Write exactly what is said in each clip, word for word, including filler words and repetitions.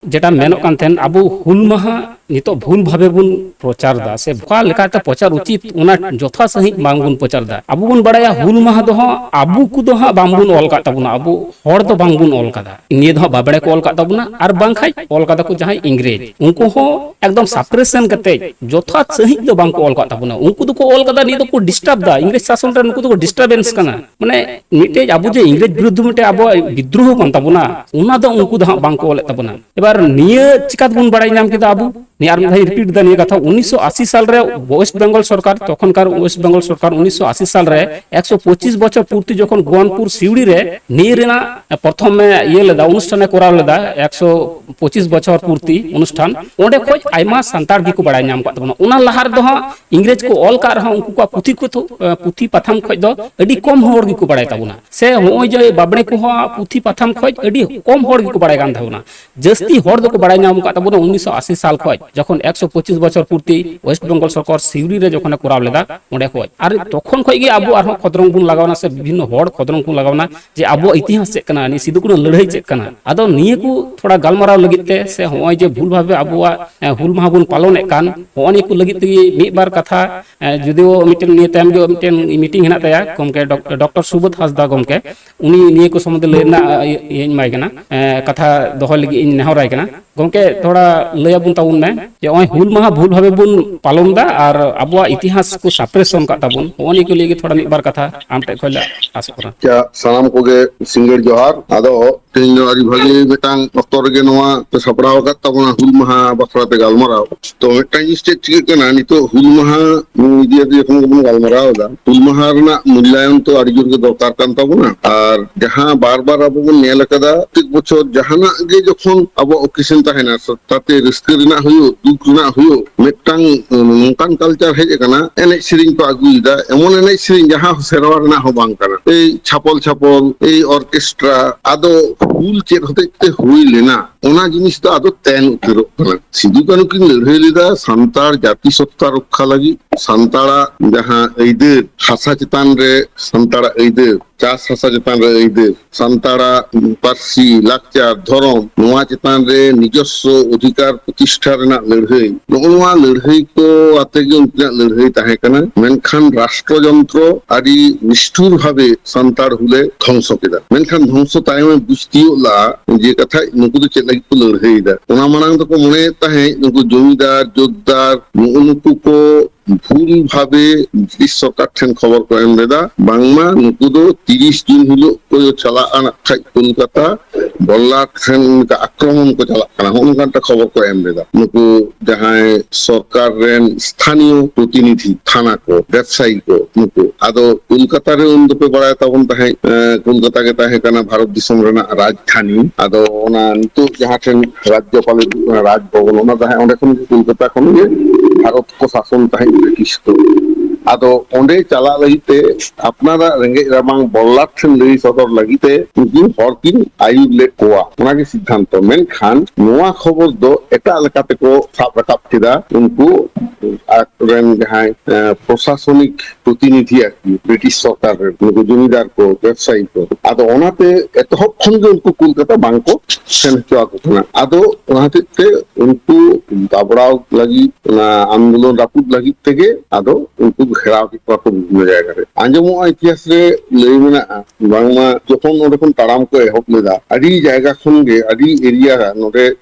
ᱡᱮᱴᱟ ᱢᱮᱱᱚᱜ ᱠᱟᱱ ᱛᱟᱦᱮᱸᱱ, ᱟᱵᱚ ᱦᱩᱞ ᱢᱟᱦᱟ ᱱᱤᱛᱚᱜ ᱵᱷᱩᱞ ᱵᱷᱟᱵᱮ ᱵᱚᱱ ᱯᱨᱚᱪᱟᱨ ᱫᱟ, ᱥᱮ ᱚᱠᱟ ᱞᱮᱠᱟᱛᱮ ᱯᱨᱚᱪᱟᱨ ᱩᱪᱤᱛ, ᱚᱱᱟ ᱡᱚᱛᱷᱟᱛ ᱥᱟᱺᱦᱤᱡ ᱵᱟᱝᱵᱚᱱ ᱯᱨᱚᱪᱟᱨ ᱫᱟ᱾ ᱟᱵᱚ ᱵᱚᱱ ᱵᱟᱲᱟᱭᱟ ᱦᱩᱞ ᱢᱟᱦᱟ ᱫᱚ ᱦᱟᱸᱜ ᱟᱵᱚ ᱠᱚᱫᱚ ᱦᱟᱸᱜ ᱵᱟᱝᱵᱚᱱ ᱚᱞ ᱠᱟᱫ ᱛᱟᱵᱚᱱᱟ, ᱟᱵᱚ ᱦᱚᱲ ᱫᱚ ᱵᱟᱝᱵᱚᱱ ᱚᱞ ᱠᱟᱫᱟ᱾ ᱱᱤᱭᱟᱹ ᱫᱚ ᱦᱟᱸᱜ ᱵᱟᱵᱲᱮ ᱠᱚ ᱚᱞ ᱠᱟᱫ ᱛᱟᱵᱚᱱᱟ, ᱟᱨ ᱵᱟᱝᱠᱷᱟᱡ ᱚᱞ ᱠᱟᱫᱟ ᱠᱚ ᱡᱟᱦᱟᱸᱭ ᱤᱝᱨᱮᱡᱽ, ᱩᱱᱠᱩ ᱦᱚᱸ ᱮᱠᱫᱚᱢ suppression ᱠᱟᱛᱮ ᱡᱚᱛᱷᱟᱛ ᱥᱟᱺᱦᱤᱡ ᱫᱚ ᱵᱟᱝ ᱠᱚ ᱚᱞ ᱠᱟᱫ ᱛᱟᱵᱚᱱᱟ᱾ ᱩᱱᱠᱩ ᱫᱚᱠᱚ ᱚᱞ ᱠᱟᱫᱟ, ᱱᱤᱭᱟᱹ ᱫᱚᱠᱚ disturb ᱫᱟ, ᱤᱝᱨᱮᱡᱽ ᱥᱟᱥᱚᱱ ᱨᱮ ᱱᱩᱠᱩ ᱫᱚᱠᱚ disturbance ᱠᱟᱱᱟ᱾ ᱢᱟᱱᱮ ᱢᱤᱫᱴᱮᱡ ᱟᱵᱚ ᱡᱮ ᱤᱝᱨᱮᱡᱽ ᱵᱤᱨᱩᱫᱽᱫᱷ ᱢᱤᱫᱴᱮᱡ ᱟᱵᱚᱣᱟᱜ ᱵᱤᱫᱽᱨᱳᱦᱚ ᱠᱟᱱ ᱛᱟᱵᱚᱱᱟ, ᱚᱱᱟ ᱫᱚ ᱩᱱᱠᱩ ᱫᱚ ᱦᱟᱸᱜ ᱵᱟᱝ ᱠᱚ ᱚᱞᱮᱫ ᱛᱟᱵᱚᱱᱟ᱾ ᱮᱵᱟᱨ ᱱᱤᱭᱟᱹ ᱪᱤᱠᱟ ᱛᱮᱵᱚᱱ ᱵᱟᱲᱟᱭ ᱧᱟᱢ ᱠᱮᱫᱟ ᱟᱵᱚ? ᱱᱤᱭᱟᱹ ᱟᱨ ᱢᱤᱫ ᱫᱷᱟᱣ repeat ᱫᱟ ᱱᱤᱭᱟᱹ ᱠᱟᱛᱷᱟ, ᱩᱱᱤᱥᱥᱚ ᱟᱥᱤ ᱥᱟᱞ ᱨᱮ ᱳᱭᱮᱥᱴ ᱵᱮᱝᱜᱚᱞ ᱥᱚᱨᱠᱟᱨ, ᱛᱚᱠᱷᱚᱱᱠᱟᱨ ᱳᱭᱮᱥᱴ ᱵᱮᱝᱜᱚᱞ ᱥᱚᱨᱠᱟᱨ ᱩᱱᱤᱥᱥᱚ ᱟᱥᱤ ᱥᱟᱞ ᱨᱮ ᱮᱠᱥᱚ ᱯᱚᱸᱪᱤᱥ ᱵᱚᱪᱷᱚᱨ ᱯᱩᱨᱛᱤ ᱡᱚᱠᱷᱚᱱ ᱜᱳᱣᱟᱱᱯᱩᱨ ᱥᱤᱣᱲᱤ ᱨᱮ ᱱᱤᱭᱟᱹ ᱨᱮᱱᱟᱜ ᱯᱨᱚᱛᱷᱚᱢ ᱮ ᱤᱭᱟᱹ ᱞᱮᱫᱟ, ᱚᱱᱩᱥᱴᱷᱟᱱ ᱮ ᱠᱚᱨᱟᱣ ᱞᱮᱫᱟ, ᱮᱠᱥᱚ ᱯᱚᱸᱪᱤᱥ ᱵᱚᱪᱷᱚᱨ ᱯᱩᱨᱛᱤ ᱚᱱᱩᱥᱴᱷᱟᱱ, ᱚᱸᱰᱮ ᱠᱷᱚᱡ ᱟᱭᱢᱟ ᱥᱟᱱᱛᱟᱲ ᱜᱮᱠᱚ ᱵᱟᱲᱟᱭ ᱧᱟᱢ ᱠᱟᱫ ᱛᱟᱵᱚᱱᱟ᱾ ᱚᱱᱟ ᱞᱟᱦᱟ ᱨᱮᱫᱚ ᱦᱟᱸᱜ ᱤᱝᱨᱮᱡᱽ ᱠᱚ ᱚᱞ ᱠᱟᱜ ᱨᱮᱦᱚᱸ, ᱩᱱᱠᱩ ᱠᱚᱣᱟᱜ ᱯᱩᱛᱷᱤ ᱠᱚ ᱛᱷᱚ-, ᱮ, ᱯᱩᱛᱷᱤ ᱯᱟᱛᱷᱟᱢ ᱠᱷᱚᱡ ᱫᱚ ᱟᱹᱰᱤ ᱠᱚᱢ ᱦᱚᱲ ᱜᱮᱠᱚ ᱵᱟᱲᱟᱭ ᱛᱟᱵᱚᱱᱟ᱾ ᱥᱮ ᱦᱚᱸᱜᱼᱚᱭ ᱡᱮ ᱵᱟᱵᱲᱮ ᱠᱚᱦᱚᱸ ᱯᱩᱛᱷᱤ ᱯᱟᱛᱷᱟᱢ ᱠᱷᱚᱡ ᱟᱹᱰᱤ ᱠᱚᱢ ᱦᱚᱲ ᱜᱮᱠᱚ ᱵᱟᱲᱟᱭ ᱠᱟᱱ ᱛᱟᱵᱚᱱᱟ᱾ ᱡᱟᱹᱥᱛᱤ ᱦᱚᱲ ᱫᱚᱠᱚ ᱵᱟᱲᱟᱭ ᱧᱟᱢ ᱟᱠᱟᱫ ᱛᱟᱵᱚᱱᱟ ᱩᱱᱤᱥᱥᱚ ᱟᱥᱤ ᱥᱟᱞ ᱠᱷᱚᱡ, ᱡᱚᱠᱷᱚᱱ ᱮᱠᱥᱚ ᱯᱚᱸᱪᱤᱥ ᱵᱚᱪᱷᱚᱨ ᱯᱩᱨᱛᱤ ᱳᱭᱮᱥᱴ ᱵᱮᱝᱜᱚᱞ ᱥᱚᱨᱠᱟᱨ ᱥᱤᱣᱲᱤ ᱨᱮ ᱡᱚᱠᱷᱚᱱᱮ ᱠᱚᱨᱟᱣ ᱞᱮᱫᱟ, ᱚᱸᱰᱮ ᱠᱷᱚᱡ᱾ ᱟᱨ ᱛᱚᱠᱷᱚᱱ ᱠᱷᱚᱡ ᱜᱮ ᱟᱵᱚ ᱟᱨᱦᱚᱸ ᱠᱷᱚᱸᱫᱽᱨᱚᱝ ᱵᱚᱱ ᱞᱟᱜᱟᱣᱱᱟ, ᱥᱮ ᱵᱤᱵᱷᱤᱱᱱᱚ ᱦᱚᱲ ᱠᱷᱚᱸᱫᱽᱨᱚᱝ ᱵᱚᱱ ᱞᱟᱜᱟᱣᱱᱟ ᱡᱮ ᱟᱵᱚᱣᱟᱜ ᱤᱛᱤᱦᱟᱥ ᱪᱮᱫ ᱠᱟᱱᱟ, ᱱᱤᱭᱟᱹ ᱥᱤᱫᱩ ᱠᱟᱹᱱᱦᱩ ᱞᱟᱹᱲᱦᱟᱹᱭ ᱪᱮᱫ ᱠᱟᱱᱟ᱾ ᱟᱫᱚ ᱱᱤᱭᱟᱹ ᱠᱚ ᱛᱷᱚᱲᱟ ᱜᱟᱞᱢᱟᱨᱟᱣ ᱞᱟᱹᱜᱤᱫ ᱛᱮ, ᱥᱮ ᱦᱚᱸᱜᱼᱚᱭ ᱡᱮ ᱵᱷᱩᱞ ᱵᱷᱟᱵᱮ ᱟᱵᱚᱣᱟᱜ, ᱮ, ᱦᱩᱞ ᱢᱟᱦᱟ ᱵᱚᱱ ᱯᱟᱞᱚᱱᱮᱫ ᱠᱟᱱ, ᱦᱚᱸᱜᱼᱚ ᱱᱤᱭᱟᱹ ᱠᱚ ᱞᱟᱹᱜᱤᱫ ᱛᱮᱜᱮ ᱢᱤᱫ ᱵᱟᱨ ᱠᱟᱛᱷᱟ, ᱮ, ᱡᱩᱫᱤ ᱳ ᱢᱤᱫᱴᱮᱱ ᱱᱤᱭᱟᱹ ᱛᱟᱭᱚᱢ ᱜᱮ ᱢᱤᱫᱴᱮᱱ meeting ᱦᱮᱱᱟᱜ ᱛᱟᱭᱟ ᱜᱚᱢᱠᱮ ᱰᱚᱠ-, ᱰᱚᱠᱴᱚᱨ ᱥᱩᱵᱳᱫᱷ ᱦᱟᱸᱥᱫᱟ ᱜᱚᱢᱠᱮ, ᱩᱱᱤ ᱱᱤᱭᱟᱹ ᱠᱚ ᱥᱚᱢᱵᱚᱱᱫᱷᱮ ᱞᱟᱹᱭ ᱨᱮᱱᱟᱜ, ᱮ, ᱤᱭᱟᱹᱧ ᱮᱢᱟᱭ ᱠᱟᱱᱟ, ᱮ, ᱠᱟᱛᱷᱟ ᱫᱚᱦᱚᱭ ᱞᱟᱹᱜᱤᱫ ᱤᱧ ᱱᱮᱦᱚᱨᱟᱭ ᱠᱟᱱᱟ᱾ ᱜᱚᱢᱠᱮ, ᱛᱷᱚᱲᱟ ᱞᱟᱹᱭ ᱟᱵᱚᱱ ᱛᱟᱵᱚᱱ ᱢᱮ ᱡᱮ ᱱᱚᱜᱼᱚᱭ ᱦᱩᱞ ᱢᱟᱦᱟ ᱵᱷᱩᱞ ᱵᱷᱟᱵᱮ ᱵᱚᱱ ᱯᱟᱞᱚᱱ ᱮᱫᱟ ᱟᱨ ᱟᱵᱚᱣᱟᱜ ᱤᱛᱤᱦᱟᱥ ᱠᱚ suppression ᱠᱟᱜ ᱛᱟᱵᱚᱱ, ᱱᱚᱜᱼᱚ ᱱᱤᱭᱟᱹ ᱠᱚ ᱞᱟᱹᱭ ᱜᱮ ᱛᱷᱚᱲᱟ ᱢᱤᱫ ᱵᱟᱨ ᱠᱟᱛᱷᱟ ᱟᱢ ᱴᱷᱮᱱ ᱠᱷᱚᱱ ᱞᱮ ᱟᱥᱚᱜ ᱠᱟᱱᱟ᱾ ᱟᱪᱪᱷᱟ, ᱥᱟᱱᱟᱢ ᱠᱚᱜᱮ ᱥᱤᱸᱜᱟᱹᱲ ᱡᱚᱦᱟᱨ᱾ ᱟᱫᱚ ᱛᱮᱦᱮᱧ ᱫᱚ ᱟᱹᱰᱤ ᱵᱷᱟᱹᱜᱤ ᱢᱤᱫᱴᱟᱝ ᱚᱠᱛᱚ ᱨᱮᱜᱮ ᱱᱚᱣᱟ ᱯᱮ ᱥᱟᱯᱲᱟᱣ ᱟᱠᱟᱫ ᱛᱟᱵᱚᱱᱟ ᱦᱩᱞ ᱢᱟᱦᱟ ᱵᱟᱠᱷᱨᱟ ᱛᱮ ᱜᱟᱞᱢᱟᱨᱟᱣ᱾ ᱛᱚ ᱢᱤᱫᱴᱟᱝ ᱡᱤᱱᱤᱥ ᱪᱮᱫ ᱪᱤᱠᱟᱹᱜ ᱠᱟᱱᱟ, ᱱᱤᱛᱚᱜ ᱦᱩᱞ ᱢᱟᱦᱟ ᱤᱫᱤ ᱠᱟᱛᱮ ᱡᱚᱠᱷᱚᱱ ᱜᱮᱵᱚᱱ ᱜᱟᱞᱢᱟᱨᱟᱣ ᱮᱫᱟ, ᱦᱩᱞ ᱢᱟᱦᱟ ᱨᱮᱱᱟᱜ ᱢᱩᱞᱞᱟᱭᱚᱱ ᱛᱚ ᱟᱹᱰᱤ ᱡᱳᱨ ᱜᱮ ᱫᱚᱨᱠᱟᱨ ᱠᱟᱱ ᱛᱟᱵᱚᱱᱟ᱾ ᱟᱨ ᱡᱟᱦᱟᱸ ᱵᱟᱨ ᱵᱟᱨ ᱟᱵᱚ ᱵᱚᱱ ᱧᱮᱞ ᱟᱠᱟᱫᱟ, ᱯᱨᱚᱛᱮᱠ ᱵᱚᱪᱷᱚᱨ ᱡᱟᱦᱟᱱᱟᱜ ᱜᱮ ᱡᱚᱠᱷᱚᱱ ᱟᱵᱚᱣᱟᱜ occasion ᱛᱟᱦᱮᱱᱟ, ᱛᱟᱛᱮ ᱨᱟᱹᱥᱠᱟᱹ ᱨᱮᱱᱟᱜ ᱦᱩᱭᱩᱜ, ᱫᱩᱠ ᱨᱮᱱᱟᱜ ᱦᱩᱭᱩᱜ, ᱢᱤᱫᱴᱟᱝ ᱱᱚᱝᱠᱟᱱ culture ᱦᱮᱡ ᱟᱠᱟᱱᱟ, ᱮᱱᱮᱡ ᱥᱮᱨᱮᱧ ᱠᱚ ᱟᱹᱜᱩᱭᱮᱫᱟ, ᱮᱢᱚᱱ ᱮᱱᱮᱡ ᱥᱮᱨᱮᱧ ᱡᱟᱦᱟᱸ ᱥᱮᱨᱣᱟ ᱨᱮᱱᱟᱜ ᱦᱚᱸ ᱵᱟᱝ ᱠᱟᱱᱟ᱾ ᱮᱭ ᱪᱷᱟᱯᱚᱞ ᱪᱷᱟᱯᱚᱞ, ᱮᱭ orchestra, ᱟᱫᱚ ᱦᱩᱞ ᱪᱮᱫ ᱦᱚᱛᱮᱡ ᱛᱮ ᱦᱩᱭ ᱞᱮᱱᱟ? ᱚᱱᱟ ᱡᱤᱱᱤᱥ ᱫᱚ ᱟᱫᱚ ᱛᱮᱱ ᱩᱛᱟᱹᱨᱚᱜ ᱠᱟᱱᱟ᱾ ᱥᱤᱫᱩ ᱠᱟᱹᱱᱦᱩ ᱠᱤᱱ ᱞᱟᱹᱲᱦᱟᱹᱭ ᱞᱮᱫᱟ ᱥᱟᱱᱛᱟᱲ ᱡᱟᱹᱛᱤ ᱥᱚᱛᱛᱟ ᱨᱚᱠᱠᱷᱟ ᱞᱟᱹᱜᱤᱫ, ᱥᱟᱱᱛᱟᱲᱟᱜ ᱡᱟᱦᱟᱸ ᱟᱹᱭᱫᱟᱹᱨ, ᱦᱟᱥᱟ ᱪᱮᱛᱟᱱ ᱨᱮ ᱥᱟᱱᱛᱟᱲᱟᱜ ᱟᱹᱭᱫᱟᱹᱨ, ᱪᱟᱥ ᱦᱟᱥᱟ ᱪᱮᱛᱟᱱ ᱨᱮ ᱟᱹᱭᱫᱟᱹᱨ, ᱥᱟᱱᱛᱟᱲᱟᱜ ᱯᱟᱹᱨᱥᱤ, ᱞᱟᱠᱪᱟᱨ, ᱫᱷᱚᱨᱚᱢ, ᱱᱚᱣᱟ ᱪᱮᱛᱟᱱ ᱨᱮ ᱱᱤᱡᱚᱥᱥᱚ ᱚᱫᱷᱤᱠᱟᱨ ᱯᱨᱚᱛᱤᱥᱴᱷᱟ ᱨᱮᱱᱟᱜ ᱞᱟᱹᱲᱦᱟᱹᱭ, ᱱᱚᱜᱼᱚ ᱱᱚᱣᱟ ᱞᱟᱹᱲᱦᱟᱹᱭ ᱠᱚ ᱟᱛᱮ ᱜᱮ ᱩᱱᱠᱤᱱᱟᱜ ᱞᱟᱹᱲᱦᱟᱹᱭ ᱛᱟᱦᱮᱸ ᱠᱟᱱᱟ᱾ ᱢᱮᱱᱠᱷᱟᱱ ᱨᱟᱥᱴᱨᱚᱡᱚᱱᱛᱨᱚ ᱟᱹᱰᱤ ᱱᱤᱥᱴᱷᱩᱨ ᱵᱷᱟᱵᱮ ᱥᱟᱱᱛᱟᱲ ᱦᱩᱞᱮ ᱫᱷᱚᱝᱥᱚ ᱠᱮᱫᱟ᱾ ᱢᱮᱱᱠᱷᱟᱱ ᱫᱷᱚᱝᱥᱚ ᱛᱟᱭᱚᱢᱮ ᱵᱩᱡᱽ ᱛᱤᱭᱳᱜ ᱞᱟᱜᱼᱟ ᱡᱮ ᱠᱟᱛᱷᱟ ᱱᱩᱠᱩ ᱫᱚ ᱪᱮᱫ ᱞᱟᱹᱜᱤᱫ ᱠᱚ ᱞᱟᱹᱲᱦᱟᱹᱭᱮᱫᱟ᱾ ᱚᱱᱟ ᱢᱟᱲᱟᱝ ᱫᱚᱠᱚ ᱢᱚᱱᱮᱭᱮᱫ ᱛᱟᱦᱮᱸᱫ ᱱᱩᱠᱩ ᱡᱚᱢᱤᱫᱟᱨ, ᱡᱳᱛᱫᱟᱨ, ᱱᱩᱜᱼᱩ ᱱᱩᱠᱩ ᱠᱚ ᱵᱷᱩᱞ ᱵᱷᱟᱵᱮ ᱵᱨᱤᱴᱤᱥ ᱥᱚᱨᱠᱟᱨ ᱴᱷᱮᱱ ᱠᱷᱚᱵᱚᱨ ᱠᱚ ᱮᱢ ᱞᱮᱫᱟ, ᱵᱟᱝᱢᱟ ᱱᱩᱠᱩ ᱫᱚ ᱛᱤᱨᱤᱥ ᱡᱩᱱ ᱦᱤᱞᱳᱜ ᱠᱚ ᱪᱟᱞᱟᱜᱼᱟ ᱱᱟᱜ ᱠᱷᱟᱡ ᱠᱳᱞᱠᱟᱛᱟ, ᱵᱚᱞᱞᱟᱴ ᱴᱷᱮᱱ ᱚᱱᱠᱟ ᱟᱠᱨᱚᱢᱚᱱ ᱠᱚ ᱪᱟᱞᱟᱜ ᱠᱟᱱᱟ, ᱦᱚᱸᱜᱼᱚ ᱱᱚᱝᱠᱟᱱ ᱢᱤᱫᱴᱟᱝ ᱠᱷᱚᱵᱚᱨ ᱠᱚ ᱮᱢ ᱞᱮᱫᱟ ᱱᱩᱠᱩ ᱡᱟᱦᱟᱸᱭ ᱥᱚᱨᱠᱟᱨ ᱨᱮᱱ ᱥᱛᱷᱟᱱᱤᱭᱚ ᱯᱨᱚᱛᱤᱱᱤᱫᱷᱤ, ᱛᱷᱟᱱᱟ ᱠᱚ, ᱵᱮᱵᱽᱥᱟᱭᱤ ᱠᱚ ᱱᱩᱠᱩ᱾ ᱟᱫᱚ ᱠᱳᱞᱠᱟᱛᱟ ᱨᱮ ᱩᱱ ᱫᱚᱯᱮ ᱵᱟᱲᱟᱭ ᱛᱟᱵᱚᱱ ᱛᱟᱦᱮᱸᱫ, ᱮᱸ, ᱠᱳᱞᱠᱟᱛᱟ ᱜᱮ ᱛᱟᱦᱮᱸ ᱠᱟᱱᱟ ᱵᱷᱟᱨᱚᱛ ᱫᱤᱥᱚᱢ ᱨᱮᱱᱟᱜ ᱨᱟᱡᱽᱫᱷᱟᱱᱤ᱾ ᱟᱫᱚ ᱚᱱᱟ ᱱᱤᱛᱚᱜ ᱡᱟᱦᱟᱸ ᱴᱷᱮᱱ ᱨᱟᱡᱽᱡᱚᱯᱟᱞ ᱦᱤᱡᱩᱜ ᱠᱟᱱᱟ, ᱨᱟᱡᱽᱵᱷᱚᱵᱚᱱ, ᱚᱱᱟ ᱛᱟᱦᱮᱸ, ᱚᱸᱰᱮ ᱠᱷᱚᱱ ᱜᱮ ᱠᱳᱞᱠᱟᱛᱟ ᱠᱷᱚᱱ ᱜᱮ ᱵᱷᱟᱨᱚᱛ ᱠᱚ ᱥᱟᱥᱚᱱ ᱛᱟᱦᱮᱸᱫ ᱵᱨᱤᱴᱤᱥ ᱠᱚ᱾ ᱟᱫᱚ ᱚᱸᱰᱮ ᱪᱟᱞᱟᱜ ᱞᱟᱹᱜᱤᱫ ᱛᱮ ᱟᱯᱱᱟᱨᱟᱜ ᱨᱮᱸᱜᱮᱡ ᱨᱟᱵᱟᱝ ᱵᱚᱞᱞᱟᱴ ᱴᱷᱮᱱ ᱞᱟᱹᱭ ᱥᱚᱫᱚᱨ ᱞᱟᱹᱜᱤᱫ ᱛᱮ ᱩᱱᱠᱤᱱ ᱦᱚᱲ ᱠᱤᱱ ᱟᱹᱭᱩᱨ ᱞᱮᱫ ᱠᱚᱣᱟ, ᱚᱱᱟᱜᱮ ᱥᱤᱫᱽᱫᱷᱟᱱᱛᱚ᱾ ᱢᱮᱱᱠᱷᱟᱱ ᱱᱚᱣᱟ ᱠᱷᱚᱵᱚᱨ ᱫᱚ ᱮᱴᱟᱜ ᱞᱮᱠᱟ ᱛᱮᱠᱚ ᱥᱟᱵ ᱨᱟᱠᱟᱵ ᱠᱮᱫᱟ ᱩᱱᱠᱩ ᱟᱠᱚᱨᱮᱱ ᱡᱟᱦᱟᱸᱭ, ᱮᱸ, ᱯᱨᱚᱥᱟᱥᱚᱱᱤᱠ ᱯᱨᱚᱛᱤᱱᱤᱫᱷᱤ ᱟᱨᱠᱤ, ᱵᱨᱤᱴᱤᱥ ᱥᱚᱨᱠᱟᱨ ᱨᱮᱱ ᱱᱩᱠᱩ ᱡᱚᱢᱤᱫᱟᱨ ᱠᱚ, ᱵᱮᱵᱽᱥᱟᱭᱤ ᱠᱚ᱾ ᱟᱫᱚ ᱚᱱᱟᱛᱮ ᱮᱛᱚᱦᱚᱵ ᱠᱷᱚᱱ ᱜᱮ ᱩᱱᱠᱩ ᱠᱳᱞᱠᱟᱛᱟ ᱵᱟᱝ ᱠᱚ ᱥᱮᱱ ᱦᱚᱪᱚ ᱟᱠᱚ ᱠᱟᱱᱟ᱾ ᱟᱫᱚ ᱚᱱᱟ ᱦᱚᱛᱮᱡ ᱛᱮ ᱩᱱᱠᱩ ᱫᱟᱵᱲᱟᱣ ᱞᱟᱹᱜᱤᱫ, ᱚᱱᱟ ᱟᱱᱫᱳᱞᱚᱱ ᱨᱟᱹᱯᱩᱫ ᱞᱟᱹᱜᱤᱫ ᱛᱮᱜᱮ ᱟᱫᱚ ᱩᱱᱠᱩ ᱜᱷᱮᱨᱟᱣ ᱠᱮᱫ ᱠᱚᱣᱟ ᱠᱚ ᱵᱤᱵᱷᱤᱱᱱᱚ ᱡᱟᱭᱜᱟ ᱨᱮ᱾ ᱟᱸᱡᱚᱢᱚᱜᱼᱟ, ᱤᱛᱤᱦᱟᱥ ᱨᱮ ᱞᱟᱹᱭ ᱢᱮᱱᱟᱜᱼᱟ, ᱵᱟᱝᱢᱟ ᱡᱚᱠᱷᱚᱱ ᱱᱚᱸᱰᱮ ᱠᱷᱚᱱ ᱛᱟᱲᱟᱢ ᱠᱚ ᱮᱦᱚᱵ ᱞᱮᱫᱟ, ᱟᱹᱰᱤ ᱡᱟᱭᱜᱟ ᱠᱷᱚᱱ ᱜᱮ, ᱟᱹᱰᱤ ᱮᱨᱤᱭᱟ ᱱᱚᱸᱰᱮ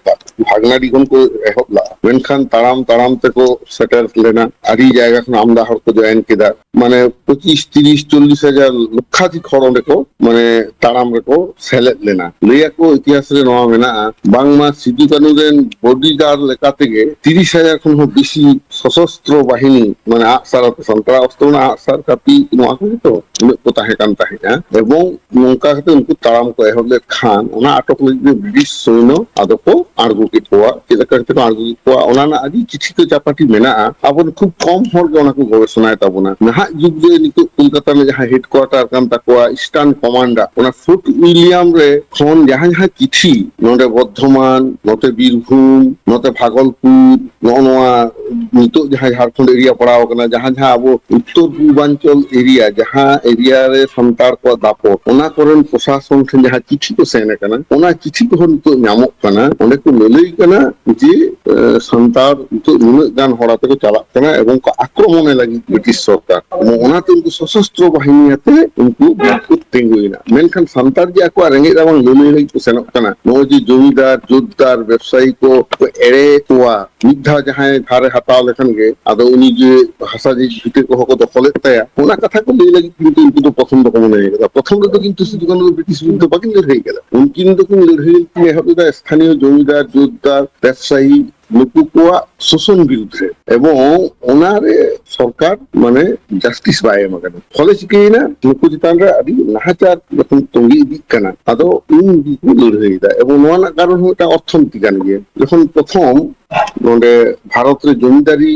ᱵᱷᱟᱜᱽᱱᱟᱰᱤ ᱠᱷᱚᱱ ᱠᱚ ᱮᱦᱚᱵ ᱞᱟᱜᱼᱟ, ᱢᱮᱱᱠᱷᱟᱱ ᱛᱟᱲᱟᱢ ᱛᱟᱲᱟᱢ ᱛᱮᱠᱚ ᱥᱮᱴᱮᱨ ᱞᱮᱱᱟ᱾ ᱟᱹᱰᱤ ᱡᱟᱭᱜᱟ ᱠᱷᱚᱱ ᱟᱢᱫᱟ ᱦᱚᱲ ᱠᱚ ᱡᱚᱭᱮᱱ ᱠᱮᱫᱟ, ᱢᱟᱱᱮ ᱯᱚᱸᱪᱤᱥ, ᱛᱤᱨᱤᱥ, ᱪᱚᱞᱞᱤᱥ ᱦᱟᱡᱟᱨ ᱞᱚᱠᱠᱷᱟᱫᱷᱤᱠ ᱦᱚᱲ ᱚᱸᱰᱮ ᱠᱚ, ᱢᱟᱱᱮ, ᱛᱟᱲᱟᱢ ᱨᱮᱠᱚ ᱥᱮᱞᱮᱫ ᱞᱮᱱᱟ᱾ ᱞᱟᱹᱭ ᱟᱠᱚ ᱤᱛᱤᱦᱟᱥ ᱨᱮ ᱱᱚᱣᱟ ᱢᱮᱱᱟᱜᱼᱟ, ᱵᱟᱝᱢᱟ ᱥᱤᱫᱩ ᱠᱟᱹᱱᱩ ᱨᱮᱱ ᱵᱚᱰᱤᱜᱟᱨᱰ ᱞᱮᱠᱟ ᱛᱮᱜᱮ ᱛᱤᱨᱤᱥ ᱦᱟᱡᱟᱨ ᱠᱷᱚᱱ ᱦᱚᱸ ᱵᱮᱥᱤ ᱥᱚᱥᱚᱥᱛᱨᱚ ᱵᱟᱦᱤᱱᱤ, ᱢᱟᱱᱮ ᱟᱜᱼᱥᱟᱨ ᱟᱛᱮ, ᱥᱟᱱᱛᱟᱲᱟᱜ ᱚᱥᱛᱨᱚ ᱨᱮᱱᱟᱜ ᱟᱜᱼᱥᱟᱨ, ᱠᱟᱹᱯᱤ, ᱱᱚᱣᱟ ᱠᱚᱜᱮ ᱛᱚ ᱩᱱᱟᱹᱜ ᱠᱚ ᱛᱟᱦᱮᱸ ᱠᱟᱱ ᱛᱟᱦᱮᱸᱫᱼᱟ᱾ ᱮᱵᱚᱝ ᱱᱚᱝᱠᱟ ᱠᱟᱛᱮ ᱩᱱᱠᱩ ᱛᱟᱲᱟᱢ ᱠᱚ ᱮᱦᱚᱵ ᱞᱮᱫ ᱠᱷᱟᱱ ᱚᱱᱟ ᱟᱴᱚᱠ ᱞᱟᱹᱜᱤᱫ ᱛᱮ ᱵᱨᱤᱴᱤᱥ ᱥᱚᱭᱱᱚ ᱟᱫᱚ ᱠᱚ ᱟᱬᱜᱚ ᱠᱮᱫ ᱠᱚᱣᱟ᱾ ᱪᱮᱫ ᱞᱮᱠᱟ ᱠᱟᱛᱮ ᱠᱚ ᱟᱬᱜᱚ ᱠᱮᱫ ᱠᱚᱣᱟ, ᱚᱱᱟ ᱨᱮᱱᱟᱜ ᱟᱹᱰᱤ ᱪᱤᱴᱷᱤ ᱠᱚ ᱪᱟᱯᱟᱴᱤ ᱢᱮᱱᱟᱜᱼᱟ᱾ ᱟᱵᱚ ᱨᱮᱱ ᱠᱷᱩᱵ ᱠᱚᱢ ᱦᱚᱲ ᱜᱮ ᱚᱱᱟ ᱠᱚ ᱜᱚᱵᱮᱥᱚᱱᱟᱭ ᱛᱟᱵᱚᱱᱟ᱾ ᱱᱟᱦᱟᱜ ᱡᱩᱜᱽ ᱨᱮ ᱱᱤᱛᱚᱜ ᱠᱳᱞᱠᱟᱛᱟ ᱨᱮ ᱡᱟᱦᱟᱸ ᱦᱮᱰᱠᱩᱣᱟᱴᱟᱨ ᱠᱟᱱ ᱛᱟᱠᱚᱣᱟ, ᱤᱥᱴᱟᱨᱱ ᱠᱚᱢᱟᱱᱰ, ᱚᱱᱟ ᱯᱷᱳᱨᱴ ᱩᱭᱞᱤᱭᱟᱢ ᱨᱮ ᱠᱷᱚᱱ ᱡᱟᱦᱟᱸ ᱡᱟᱦᱟᱸ ᱪᱤᱴᱷᱤ, ᱱᱚᱰᱮ ᱵᱚᱨᱫᱷᱚᱢᱟᱱ, ᱱᱚᱛᱮ ᱵᱤᱨᱵᱷᱩᱢ, ᱱᱚᱛᱮ ᱵᱷᱟᱜᱚᱞᱯᱩᱨ, ᱱᱚᱜᱼᱚ ᱱᱚᱣᱟ ᱱᱤᱛᱚᱜ ᱡᱟᱦᱟᱸ ᱡᱷᱟᱲᱠᱷᱚᱸᱰ ᱮᱨᱤᱭᱟ ᱯᱟᱲᱟᱣ ᱟᱠᱟᱱᱟ, ᱡᱟᱦᱟᱸ ᱡᱟᱦᱟᱸ ᱟᱵᱚ ᱩᱛᱛᱚᱨ ᱯᱩᱨᱵᱟᱧᱪᱚᱞ ᱮᱨᱤᱭᱟ, ᱡᱟᱦᱟᱸ ᱮᱨᱤᱭᱟ ᱨᱮ ᱥᱟᱱᱛᱟᱲ ᱠᱚᱣᱟᱜ ᱫᱟᱯᱚᱴ, ᱚᱱᱟ ᱠᱚᱨᱮᱱ ᱯᱨᱚᱥᱟᱥᱚᱱ ᱴᱷᱮᱱ ᱡᱟᱦᱟᱸ ᱪᱤᱴᱷᱤ ᱠᱚ ᱥᱮᱱ ᱟᱠᱟᱱᱟ, ᱚᱱᱟ ᱪᱤᱴᱷᱤ ᱠᱚᱦᱚᱸ ᱱᱤᱛᱚᱜ ᱧᱟᱢᱚᱜ ᱠᱟᱱᱟ᱾ ᱚᱸᱰᱮ ᱠᱚ ᱞᱟᱹᱞᱟᱹᱭ ᱠᱟᱱᱟ ᱡᱮ, ᱮ, ᱥᱟᱱᱛᱟᱲ ᱱᱤᱛᱚᱜ ᱱᱩᱱᱟᱹᱜ ᱜᱟᱱ ᱦᱚᱲ ᱟᱛᱮ ᱠᱚ ᱪᱟᱞᱟᱜ ᱠᱟᱱᱟ ᱮᱵᱚᱝ ᱠᱚ ᱟᱠᱨᱚᱢᱚᱱᱮ ᱞᱟᱹᱜᱤᱫ ᱵᱨᱤᱴᱤᱥ ᱥᱚᱨᱠᱟᱨ᱾ ᱚᱱᱟᱛᱮ ᱩᱱᱠᱩ ᱥᱚᱥᱚᱥᱛᱨᱚ ᱵᱟᱦᱤᱱᱤ ᱟᱛᱮ ᱩᱱᱠᱩ ᱵᱤᱨ ᱠᱚ ᱛᱤᱸᱜᱩᱭᱮᱱᱟ᱾ ᱢᱮᱱᱠᱷᱟᱱ ᱥᱟᱱᱛᱟᱲ ᱡᱮ ᱟᱠᱚᱣᱟᱜ ᱨᱮᱸᱜᱮᱡ ᱨᱟᱵᱟᱝ ᱞᱟᱹᱞᱟᱹᱭ ᱞᱟᱹᱜᱤᱫ ᱠᱚ ᱥᱮᱱᱚᱜ ᱠᱟᱱᱟ, ᱱᱚᱜᱼᱚᱭ ᱡᱮ ᱡᱚᱢᱤᱫᱟᱨ, ᱡᱳᱛᱫᱟᱨ, ᱵᱮᱵᱽᱥᱟᱭᱤ ᱠᱚ ᱠᱚ ᱮᱲᱮ ᱠᱚᱣᱟ, ᱢᱤᱫ ᱫᱷᱟᱣ ᱡᱟᱦᱟᱸᱭ ᱫᱷᱟᱨᱮ ᱦᱟᱛᱟᱣ ᱞᱮᱠᱷᱟᱱ ᱜᱮ ᱟᱫᱚ ᱩᱱᱤ ᱡᱮ ᱦᱟᱥᱟ ᱡᱮ ᱵᱷᱤᱴᱟᱹ ᱠᱚᱦᱚᱸ ᱠᱚ ᱫᱚᱠᱷᱚᱞᱮᱫ ᱛᱟᱭᱟ, ᱚᱱᱟ ᱠᱟᱛᱷᱟ ᱠᱚ ᱞᱟᱹᱭ ᱞᱟᱹᱜᱤᱫ ᱠᱤᱱᱛᱩ ᱩᱱᱠᱩ ᱫᱚ ᱯᱨᱚᱛᱷᱚᱢ ᱫᱚᱠᱚ ᱢᱚᱱᱮ ᱟᱠᱟᱫᱟ᱾ ᱯᱨᱚᱛᱷᱚᱢ ᱨᱮᱫᱚ ᱠᱤᱱᱛᱩ ᱥᱤᱫᱩ ᱠᱟᱹᱱᱩ ᱫᱚ ᱵᱨᱤᱴᱤᱥ ᱵᱤᱨᱩᱫᱷ ᱫᱚ ᱵᱟᱠᱤᱱ ᱞᱟᱹᱲᱦᱟᱹᱭ ᱟᱠᱟᱫᱟ᱾ ᱩᱱᱠᱤᱱ ᱫᱚᱠᱤᱱ ᱞᱟᱹᱲᱦᱟᱹᱭ ᱞᱮᱫᱟ ᱮᱥᱛᱷᱟᱱᱤᱭᱚ ᱡᱚᱢᱤᱫᱟᱨ, ᱡᱳᱛᱫᱟᱨ, ᱵᱮᱵᱽᱥᱟᱭᱤ, ᱱᱩᱠᱩ ᱠᱚᱣᱟᱜ ᱥᱳᱥᱚᱱ ᱵᱤᱨᱩᱫᱷ ᱨᱮ, ᱮᱵᱚᱝ ᱚᱱᱟᱨᱮ ᱥᱚᱨᱠᱟᱨ ᱢᱟᱱᱮ ᱡᱟᱥᱴᱤᱥ ᱵᱟᱭ ᱮᱢ ᱟᱠᱟᱫᱟ᱾ ᱯᱷᱚᱞᱮ ᱪᱤᱠᱟᱹᱭᱮᱱᱟ? ᱱᱩᱠᱩ ᱪᱮᱛᱟᱱ ᱨᱮ ᱟᱹᱰᱤ ᱱᱟᱦᱟᱪᱟᱨ ᱡᱚᱠᱷᱚᱱ ᱛᱚᱸᱜᱮ ᱤᱫᱤᱜ ᱠᱟᱱᱟ, ᱟᱫᱚ ᱩᱱ ᱜᱮᱠᱚ ᱞᱟᱹᱲᱦᱟᱹᱭᱮᱫᱟ᱾ ᱮᱵᱚᱝ ᱱᱚᱣᱟ ᱨᱮᱱᱟᱜ ᱠᱟᱨᱚᱱ ᱦᱚᱸ ᱢᱤᱫᱴᱟᱝ ᱚᱨᱛᱷᱚᱱᱤᱛᱤ ᱠᱟᱱ ᱜᱮᱭᱟ᱾ ᱡᱚᱠᱷᱚᱱ ᱯᱨᱚᱛᱷᱚᱢ ᱱᱚᱰᱮ ᱵᱷᱟᱨᱚᱛ ᱨᱮ ᱡᱚᱢᱤᱫᱟᱨᱤ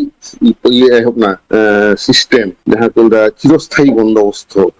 ᱤᱭᱟᱹ ᱮᱦᱚᱵ ᱮᱱᱟ, ᱥᱤᱥᱴᱮᱢ, ᱡᱟᱦᱟᱸ ᱠᱚ ᱢᱮᱛᱟᱜᱼᱟ ᱪᱤᱨᱚᱥᱛᱷᱟᱭᱤ ᱵᱚᱱᱫᱳᱵᱚᱥᱛᱷᱚ,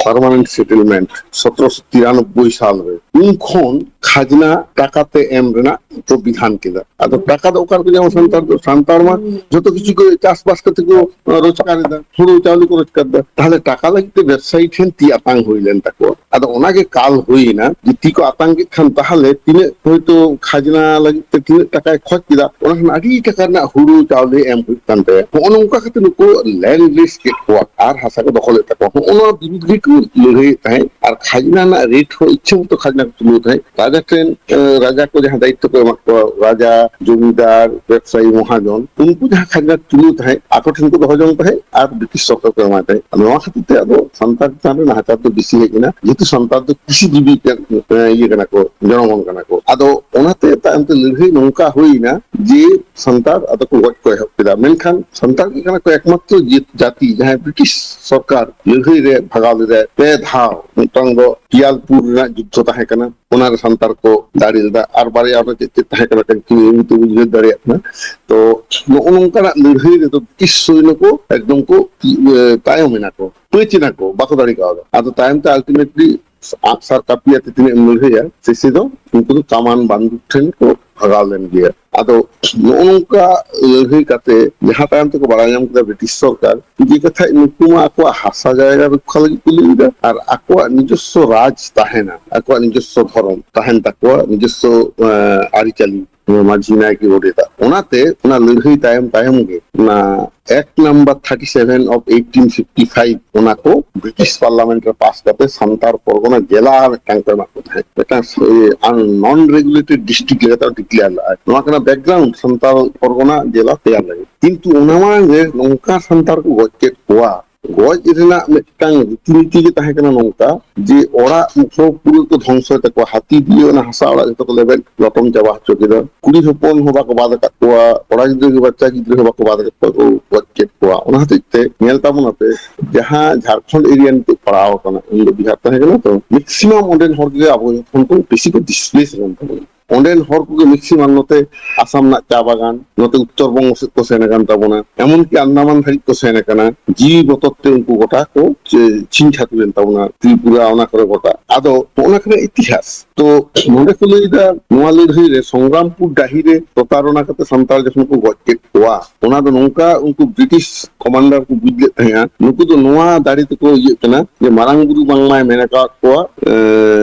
ᱯᱟᱨᱢᱟᱱᱮᱱᱴ ᱥᱮᱴᱮᱞᱢᱮᱱᱴ, ᱥᱚᱛᱨᱚᱥᱚ ᱛᱤᱨᱟᱱᱚᱵᱵᱳᱭ ᱥᱟᱞ ᱨᱮ, ᱩᱱ ᱠᱷᱚᱱ ᱠᱷᱟᱡᱽᱱᱟ ᱴᱟᱠᱟᱛᱮ ᱮᱢ ᱨᱮᱱᱟᱜ ᱠᱚ ᱵᱤᱫᱷᱟᱱ ᱠᱮᱫᱟ᱾ ᱟᱫᱚ ᱴᱟᱠᱟ ᱫᱚ ᱚᱠᱟ ᱨᱮᱠᱚ ᱧᱟᱢᱟ ᱥᱟᱱᱛᱟᱲ ᱫᱚ? ᱥᱟᱱᱛᱟᱲ ᱢᱟ ᱡᱚᱛᱚ ᱠᱤᱪᱷᱩ ᱠᱚ ᱪᱟᱥᱵᱟᱥ ᱠᱟᱛᱮ ᱠᱚ ᱨᱳᱡᱽᱜᱟᱨ ᱮᱫᱟ, ᱦᱩᱲᱩ ᱪᱟᱣᱞᱮ ᱠᱚ ᱨᱳᱡᱽᱜᱟᱨ ᱮᱫᱟ᱾ ᱛᱟᱦᱞᱮ ᱴᱟᱠᱟ ᱞᱟᱹᱜᱤᱫ ᱛᱮ ᱵᱮᱵᱽᱥᱟᱭᱤ ᱴᱷᱮᱱ ᱛᱤ ᱟᱛᱟᱝ ᱦᱩᱭ ᱞᱮᱱ ᱛᱟᱠᱚᱣᱟ᱾ ᱟᱫᱚ ᱚᱱᱟᱜᱮ ᱠᱟᱞ ᱦᱩᱭᱮᱱᱟ, ᱡᱩᱫᱤ ᱠᱚ ᱟᱛᱟᱝ ᱠᱮᱫ ᱠᱷᱟᱱ ᱛᱟᱦᱞᱮ ᱛᱤᱱᱟᱹᱜ ᱦᱚᱭᱛᱳ ᱠᱷᱟᱡᱽᱱᱟ ᱞᱟᱹᱜᱤᱫ ᱛᱮ ᱛᱤᱱᱟᱹᱜ ᱴᱟᱠᱟᱭ ᱠᱷᱚᱡ ᱠᱮᱫᱟ, ᱚᱱᱟ ᱠᱷᱚᱱ ᱟᱹᱰᱤ ᱴᱟᱠᱟ ᱨᱮᱱᱟᱜ ᱦᱩᱲᱩ ᱪᱟᱣᱞᱮ ᱮᱢ ᱦᱩᱭᱩᱜ ᱠᱟᱱ ᱛᱟᱭᱟ᱾ ᱱᱚᱜᱼᱚ ᱱᱚᱝᱠᱟ ᱠᱟᱛᱮ ᱱᱩᱠᱩ ᱞᱮᱱᱰ ᱞᱤᱥ ᱠᱮᱫ ᱠᱚᱣᱟ ᱟᱨ ᱦᱟᱥᱟ ᱠᱚ ᱫᱚᱠᱷᱚᱞᱮᱫ ᱛᱟᱠᱚᱣᱟ᱾ ᱱᱚᱜᱼᱚ ᱱᱚᱣᱟ ᱵᱤᱨᱩᱫᱷ ᱜᱮᱠᱚ ᱞᱟᱹᱲᱦᱟᱹᱭᱮᱫ ᱛᱟᱦᱮᱸᱫ᱾ ᱟᱨ ᱠᱷᱟᱡᱽᱱᱟ ᱨᱮᱱᱟᱜ ᱨᱮᱴ ᱦᱚᱸ ᱤᱪᱪᱷᱟᱹ ᱢᱚᱛᱚ ᱠᱷᱟᱡᱽᱱᱟ ᱠᱚ ᱛᱩᱞᱟᱹᱣ ᱛᱟᱦᱮᱸᱫ᱾ ᱨᱟᱡᱟ ᱴᱷᱮᱱ, ᱮ, ᱨᱟᱡᱟ ᱠᱚ ᱡᱟᱦᱟᱸ ᱫᱟᱭᱤᱛᱛᱚ ᱠᱚ ᱮᱢᱟᱜ ᱠᱚᱣᱟ, ᱨᱟᱡᱟ, ᱡᱚᱢᱤᱫᱟᱨ, ᱵᱮᱵᱽᱥᱟᱭᱤ, ᱢᱚᱦᱟᱡᱚᱱ, ᱩᱱᱠᱩ ᱡᱟᱦᱟᱸ ᱠᱷᱟᱡᱽᱱᱟ ᱛᱩᱞᱟᱹᱣ ᱛᱟᱦᱮᱸᱫ, ᱟᱠᱚ ᱴᱷᱮᱱ ᱠᱚ ᱫᱚᱦᱚ ᱡᱚᱝ ᱛᱟᱦᱮᱸᱫ ᱟᱨ ᱵᱨᱤᱴᱤᱥ ᱥᱚᱨᱠᱟᱨ ᱠᱚ ᱮᱢᱟᱭ ᱛᱟᱦᱮᱸᱫ᱾ ᱱᱚᱣᱟ ᱠᱷᱟᱹᱛᱤᱨ ᱛᱮ ᱟᱫᱚ ᱥᱟᱱᱛᱟᱲ ᱪᱮᱛᱟᱱ ᱨᱮ ᱱᱟᱦᱟᱪᱟᱨ ᱫᱚ ᱵᱮᱥᱤ ᱦᱮᱡ ᱮᱱᱟ, ᱡᱮᱦᱮᱛᱩ ᱥᱟᱱᱛᱟᱲ ᱫᱚ ᱠᱨᱤᱥᱤ ᱡᱤᱵᱤ, ᱮ, ᱤᱭᱟᱹ ᱠᱟᱱᱟ ᱠᱚ, ᱡᱚᱱᱚᱜᱚᱱ ᱠᱟᱱᱟ ᱠᱚ᱾ ᱟᱫᱚ ᱚᱱᱟᱛᱮ ᱛᱟᱭᱚᱢ ᱛᱮ ᱞᱟᱹᱲᱦᱟᱹᱭ ᱱᱚᱝᱠᱟ ᱦᱩᱭᱮᱱᱟ ᱡᱮ ᱥᱟᱱᱛᱟᱲ ᱟᱫᱚ ᱠᱚ ᱜᱚᱡ ᱠᱚ ᱮᱦᱚᱵ ᱠᱮᱫᱟ᱾ ᱢᱮᱱᱠᱷᱟᱱ ᱥᱟᱱᱛᱟᱲ ᱜᱮ ᱠᱟᱱᱟ ᱠᱚ ᱮᱠᱢᱟᱛᱨᱚ ᱡᱟᱹᱛ, ᱡᱟᱹᱛᱤ ᱡᱟᱦᱟᱸᱭ ᱵᱨᱤᱴᱤᱥ ᱥᱚᱨᱠᱟᱨ ᱞᱟᱹᱲᱦᱟᱹᱭ ᱨᱮ ᱵᱷᱟᱜᱟᱣ ᱞᱮᱫᱟᱭ ᱯᱮ ᱫᱷᱟᱣ᱾ ᱢᱤᱫᱴᱟᱝ ᱫᱚ ᱯᱤᱭᱟᱞᱯᱩᱨ ᱨᱮᱱᱟᱜ ᱡᱩᱫᱽᱫᱷᱚ ᱛᱟᱦᱮᱸ ᱠᱟᱱᱟ, ᱚᱱᱟᱨᱮ ᱥᱟᱱᱛᱟᱲ ᱥᱟᱱᱛᱟᱲ ᱠᱚ ᱫᱟᱲᱮ ᱞᱮᱫᱟ, ᱟᱨ ᱵᱟᱨᱭᱟ ᱚᱱᱟ ᱪᱮᱫ ᱪᱮᱫ ᱛᱟᱦᱮᱸ ᱠᱟᱱᱟ ᱠᱟᱹᱴᱤᱡ ᱪᱩᱞᱩᱝ ᱵᱩᱡᱷᱟᱹᱣ ᱫᱟᱲᱮᱭᱟᱜ ᱠᱟᱱᱟ᱾ ᱛᱚ ᱱᱚᱜᱼᱚ ᱱᱚᱝᱠᱟᱱᱟᱜ ᱞᱟᱹᱲᱦᱟᱹᱭ ᱨᱮᱫᱚ ᱵᱨᱤᱴᱤᱥ ᱥᱚᱭᱱᱚ ᱠᱚ ᱮᱠᱫᱚᱢ ᱠᱚ ᱛᱟᱭᱚᱢ ᱮᱱᱟ ᱠᱚ, ᱯᱟᱹᱪ ᱮᱱᱟ ᱠᱚ, ᱵᱟᱠᱚ ᱫᱟᱲᱮ ᱠᱟᱣᱫᱟ᱾ ᱟᱫᱚ ᱛᱟᱭᱚᱢ ᱛᱮ ᱟᱞᱴᱤᱢᱮᱴᱞᱤ ᱟᱜᱼᱥᱟᱨ ᱠᱟᱹᱯᱤ ᱟᱛᱮ ᱛᱤᱱᱟᱹᱜ ᱮᱢ ᱞᱟᱹᱲᱦᱟᱹᱭᱟ, ᱥᱮᱥᱮ ᱫᱚ ᱩᱱᱠᱩ ᱫᱚ ᱠᱟᱢᱟᱱ ᱵᱟᱱᱫᱩᱠ ᱴᱷᱮᱱ ᱠᱚ ᱵᱷᱟᱜᱟᱣ ᱞᱮᱱ ᱜᱮᱭᱟ᱾ ᱟᱫᱚ ᱱᱚᱜᱼᱚ ᱱᱚᱝᱠᱟ ᱞᱟᱹᱲᱦᱟᱹᱭ ᱠᱟᱛᱮ ᱡᱟᱦᱟᱸ ᱛᱟᱭᱚᱢ ᱛᱮᱠᱚ ᱵᱟᱲᱟᱭ ᱧᱟᱢ ᱠᱮᱫᱟ ᱵᱨᱤᱴᱤᱥ ᱥᱚᱨᱠᱟᱨ, ᱡᱮ ᱠᱟᱛᱷᱟ ᱱᱩᱠᱩ ᱢᱟ ᱟᱠᱚᱣᱟᱜ ᱦᱟᱥᱟ ᱡᱟᱭᱜᱟ ᱨᱚᱠᱠᱷᱟ ᱞᱟᱹᱜᱤᱫ ᱠᱚ ᱞᱟᱹᱭ ᱮᱫᱟ ᱟᱨ ᱟᱠᱚᱣᱟᱜ ᱱᱤᱡᱚᱥᱥᱚ ᱨᱟᱡᱽ ᱛᱟᱦᱮᱱᱟ, ᱟᱠᱚᱣᱟᱜ ᱱᱤᱡᱚᱥᱥᱚ ᱫᱷᱚᱨᱚᱢ ᱛᱟᱦᱮᱱ ᱛᱟᱠᱚᱣᱟ, ᱱᱤᱡᱚᱥᱥᱚ ᱟᱹᱨᱤᱪᱟᱹᱞᱤ, ᱢᱟᱹᱡᱷᱤ ᱱᱟᱭᱠᱮ ᱜᱚᱰᱮᱛᱟᱜ᱾ ᱚᱱᱟᱛᱮ ᱚᱱᱟ ᱞᱟᱹᱲᱦᱟᱹᱭ ᱛᱟᱭᱚᱢ ᱛᱟᱭᱚᱢ ᱜᱮ ᱚᱱᱟ ᱮᱠ number thirty seven of eighteen fifty five ᱚᱱᱟ ᱠᱚ ᱵᱨᱤᱴᱤᱥ ᱯᱟᱨᱞᱟᱢᱮᱱᱴ ᱨᱮ ᱯᱟᱥ ᱠᱟᱛᱮ ᱥᱟᱱᱛᱟᱲ ᱯᱚᱨᱜᱚᱱᱟ ᱡᱮᱞᱟ ᱢᱤᱫᱴᱟᱝ ᱠᱚ ᱮᱢᱟ ᱠᱚ ᱛᱟᱦᱮᱸᱫ, ᱢᱤᱫᱴᱟᱝ ᱱᱚᱱ ᱨᱮᱜᱩᱞᱮᱴᱮᱰ ᱰᱤᱥᱴᱨᱤᱠᱴ ᱞᱮᱠᱟᱛᱮ ᱰᱤᱠᱞᱮᱭᱟᱨ ᱞᱮᱫᱟᱭ᱾ ᱱᱚᱣᱟ ᱠᱟᱱᱟ ᱵᱮᱠᱜᱨᱟᱣᱩᱱᱰ, ᱥᱟᱱᱛᱟᱲ ᱯᱚᱨᱜᱚᱱᱟ ᱡᱮᱞᱟ ᱛᱮᱭᱟᱨ ᱞᱟᱹᱜᱤᱫ᱾ ᱠᱤᱱᱛᱩ ᱚᱱᱟ ᱢᱟᱲᱟᱝ ᱨᱮ ᱱᱚᱝᱠᱟ ᱥᱟᱱᱛᱟᱲ ᱠᱚ ᱜᱚᱡ ᱠᱮᱫ ᱠᱚᱣᱟ, ᱜᱚᱡ ᱨᱮᱱᱟᱜ ᱢᱤᱫᱴᱟᱝ ᱨᱤᱛᱤᱱᱤᱛᱤ ᱜᱮ ᱛᱟᱦᱮᱸ ᱠᱟᱱᱟ ᱱᱚᱝᱠᱟ ᱡᱮ ᱚᱲᱟᱜ ᱠᱚ ᱯᱩᱨᱟᱹ ᱠᱚ ᱫᱷᱚᱝᱥᱚᱭ ᱛᱟᱠᱚᱣᱟ, ᱦᱟᱹᱛᱤ ᱫᱤᱭᱮ ᱚᱱᱟ ᱦᱟᱥᱟ ᱚᱲᱟᱜ ᱡᱚᱛᱚ ᱠᱚ ᱞᱮᱵᱮᱫ ᱞᱚᱴᱚᱢ ᱪᱟᱵᱟ ᱦᱚᱪᱚ ᱠᱮᱫᱟ᱾ ᱠᱩᱲᱤ ᱦᱚᱯᱚᱱ ᱦᱚᱸ ᱵᱟᱠᱚ ᱵᱟᱫ ᱟᱠᱟᱫ ᱠᱚᱣᱟ, ᱠᱚᱲᱟ ᱜᱤᱫᱽᱨᱟᱹ ᱜᱮ, ᱵᱟᱪᱪᱟ ᱜᱤᱫᱽᱨᱟᱹ ᱦᱚᱸ ᱵᱟᱠᱚ ᱵᱟᱫ ᱟᱠᱟᱫ ᱠᱚᱣᱟ, ᱠᱚ ᱜᱚᱡ ᱠᱮᱫ ᱠᱚᱣᱟ᱾ ᱚᱱᱟ ᱦᱚᱛᱮᱡ ᱛᱮ ᱧᱮᱞ ᱛᱟᱵᱚᱱ ᱟᱯᱮ, ᱡᱟᱦᱟᱸ ᱡᱷᱟᱲᱠᱷᱚᱸᱰ ᱮᱨᱤᱭᱟ ᱱᱤᱛᱚᱜ ᱯᱟᱲᱟᱣ ᱟᱠᱟᱱᱟ, ᱩᱱ ᱫᱚ ᱵᱤᱦᱟᱨ ᱛᱟᱦᱮᱸ ᱠᱟᱱᱟ, ᱛᱚ ᱢᱮᱠᱥᱤᱢᱟᱢ ᱚᱸᱰᱮᱱ ᱦᱚᱲ ᱜᱮ ᱟᱵᱚ ᱠᱷᱚᱱ ᱠᱚ ᱵᱮᱥᱤ ᱠᱚ ᱰᱤᱥᱯᱞᱮᱥ ᱞᱮᱱ ᱛᱟᱵᱚᱱᱟ᱾ ᱚᱸᱰᱮᱱ ᱦᱚᱲ ᱠᱚᱜᱮ ᱢᱮᱠᱥᱤᱢᱟᱢ ᱱᱚᱛᱮ ᱟᱥᱟᱢ ᱨᱮᱱᱟᱜ ᱪᱟ ᱵᱟᱜᱟᱱ, ᱱᱚᱛᱮ ᱩᱛᱛᱚᱨ ᱵᱚᱝᱜᱚ ᱥᱮᱫ ᱠᱚ ᱥᱮᱱ ᱟᱠᱟᱱ ᱛᱟᱵᱚᱱᱟ, ᱮᱢᱚᱱᱠᱤ ᱟᱱᱫᱟᱢᱟᱱ ᱫᱷᱟᱹᱨᱤᱡ ᱠᱚ ᱥᱮᱱ ᱟᱠᱟᱱᱟ᱾ ᱡᱤᱣᱤ ᱵᱚᱛᱚᱨ ᱛᱮ ᱩᱱᱠᱩ ᱜᱚᱴᱟ ᱠᱚ ᱪᱮ-, ᱪᱷᱤᱝ ᱪᱷᱟᱹᱛᱩᱨ ᱮᱱ ᱛᱟᱵᱚᱱᱟ, ᱛᱨᱤᱯᱩᱨᱟ ᱚᱱᱟ ᱠᱚᱨᱮ ᱜᱚᱴᱟ᱾ ᱟᱫᱚ ᱱᱚᱜᱼᱚ ᱱᱟ ᱠᱚᱨᱮ ᱤᱛᱤᱦᱟᱥ᱾ ᱛᱚ ᱱᱚᱰᱮ ᱠᱚ ᱞᱟᱹᱭ ᱮᱫᱟ, ᱱᱚᱣᱟ ᱞᱟᱹᱲᱦᱟᱹᱭ ᱨᱮ ᱥᱚᱝᱜᱨᱟᱢᱯᱩᱨ ᱰᱟᱹᱦᱤ ᱨᱮ ᱯᱨᱚᱛᱟᱨᱚᱱᱟ ᱠᱟᱛᱮ ᱥᱟᱱᱛᱟᱲ ᱡᱚᱠᱷᱚᱱ ᱠᱚ ᱜᱚᱡ ᱠᱮᱫ ᱠᱚᱣᱟ, ᱚᱱᱟ ᱫᱚ ᱱᱚᱝᱠᱟ ᱩᱱᱠᱩ ᱵᱨᱤᱴᱤᱥ ᱠᱚᱢᱟᱱᱰᱟᱨ ᱠᱚ ᱵᱩᱡᱽ ᱞᱮᱫ ᱛᱟᱦᱮᱸᱜᱼᱟ, ᱱᱩᱠᱩ ᱫᱚ ᱱᱚᱣᱟ ᱫᱟᱲᱮ ᱛᱮᱠᱚ ᱤᱭᱟᱹᱜ ᱠᱟᱱᱟ ᱡᱮ ᱢᱟᱨᱟᱝ ᱵᱩᱨᱩ ᱵᱟᱝᱢᱟᱭ ᱢᱮᱱ ᱟᱠᱟᱫ ᱠᱚᱣᱟ, ᱮ,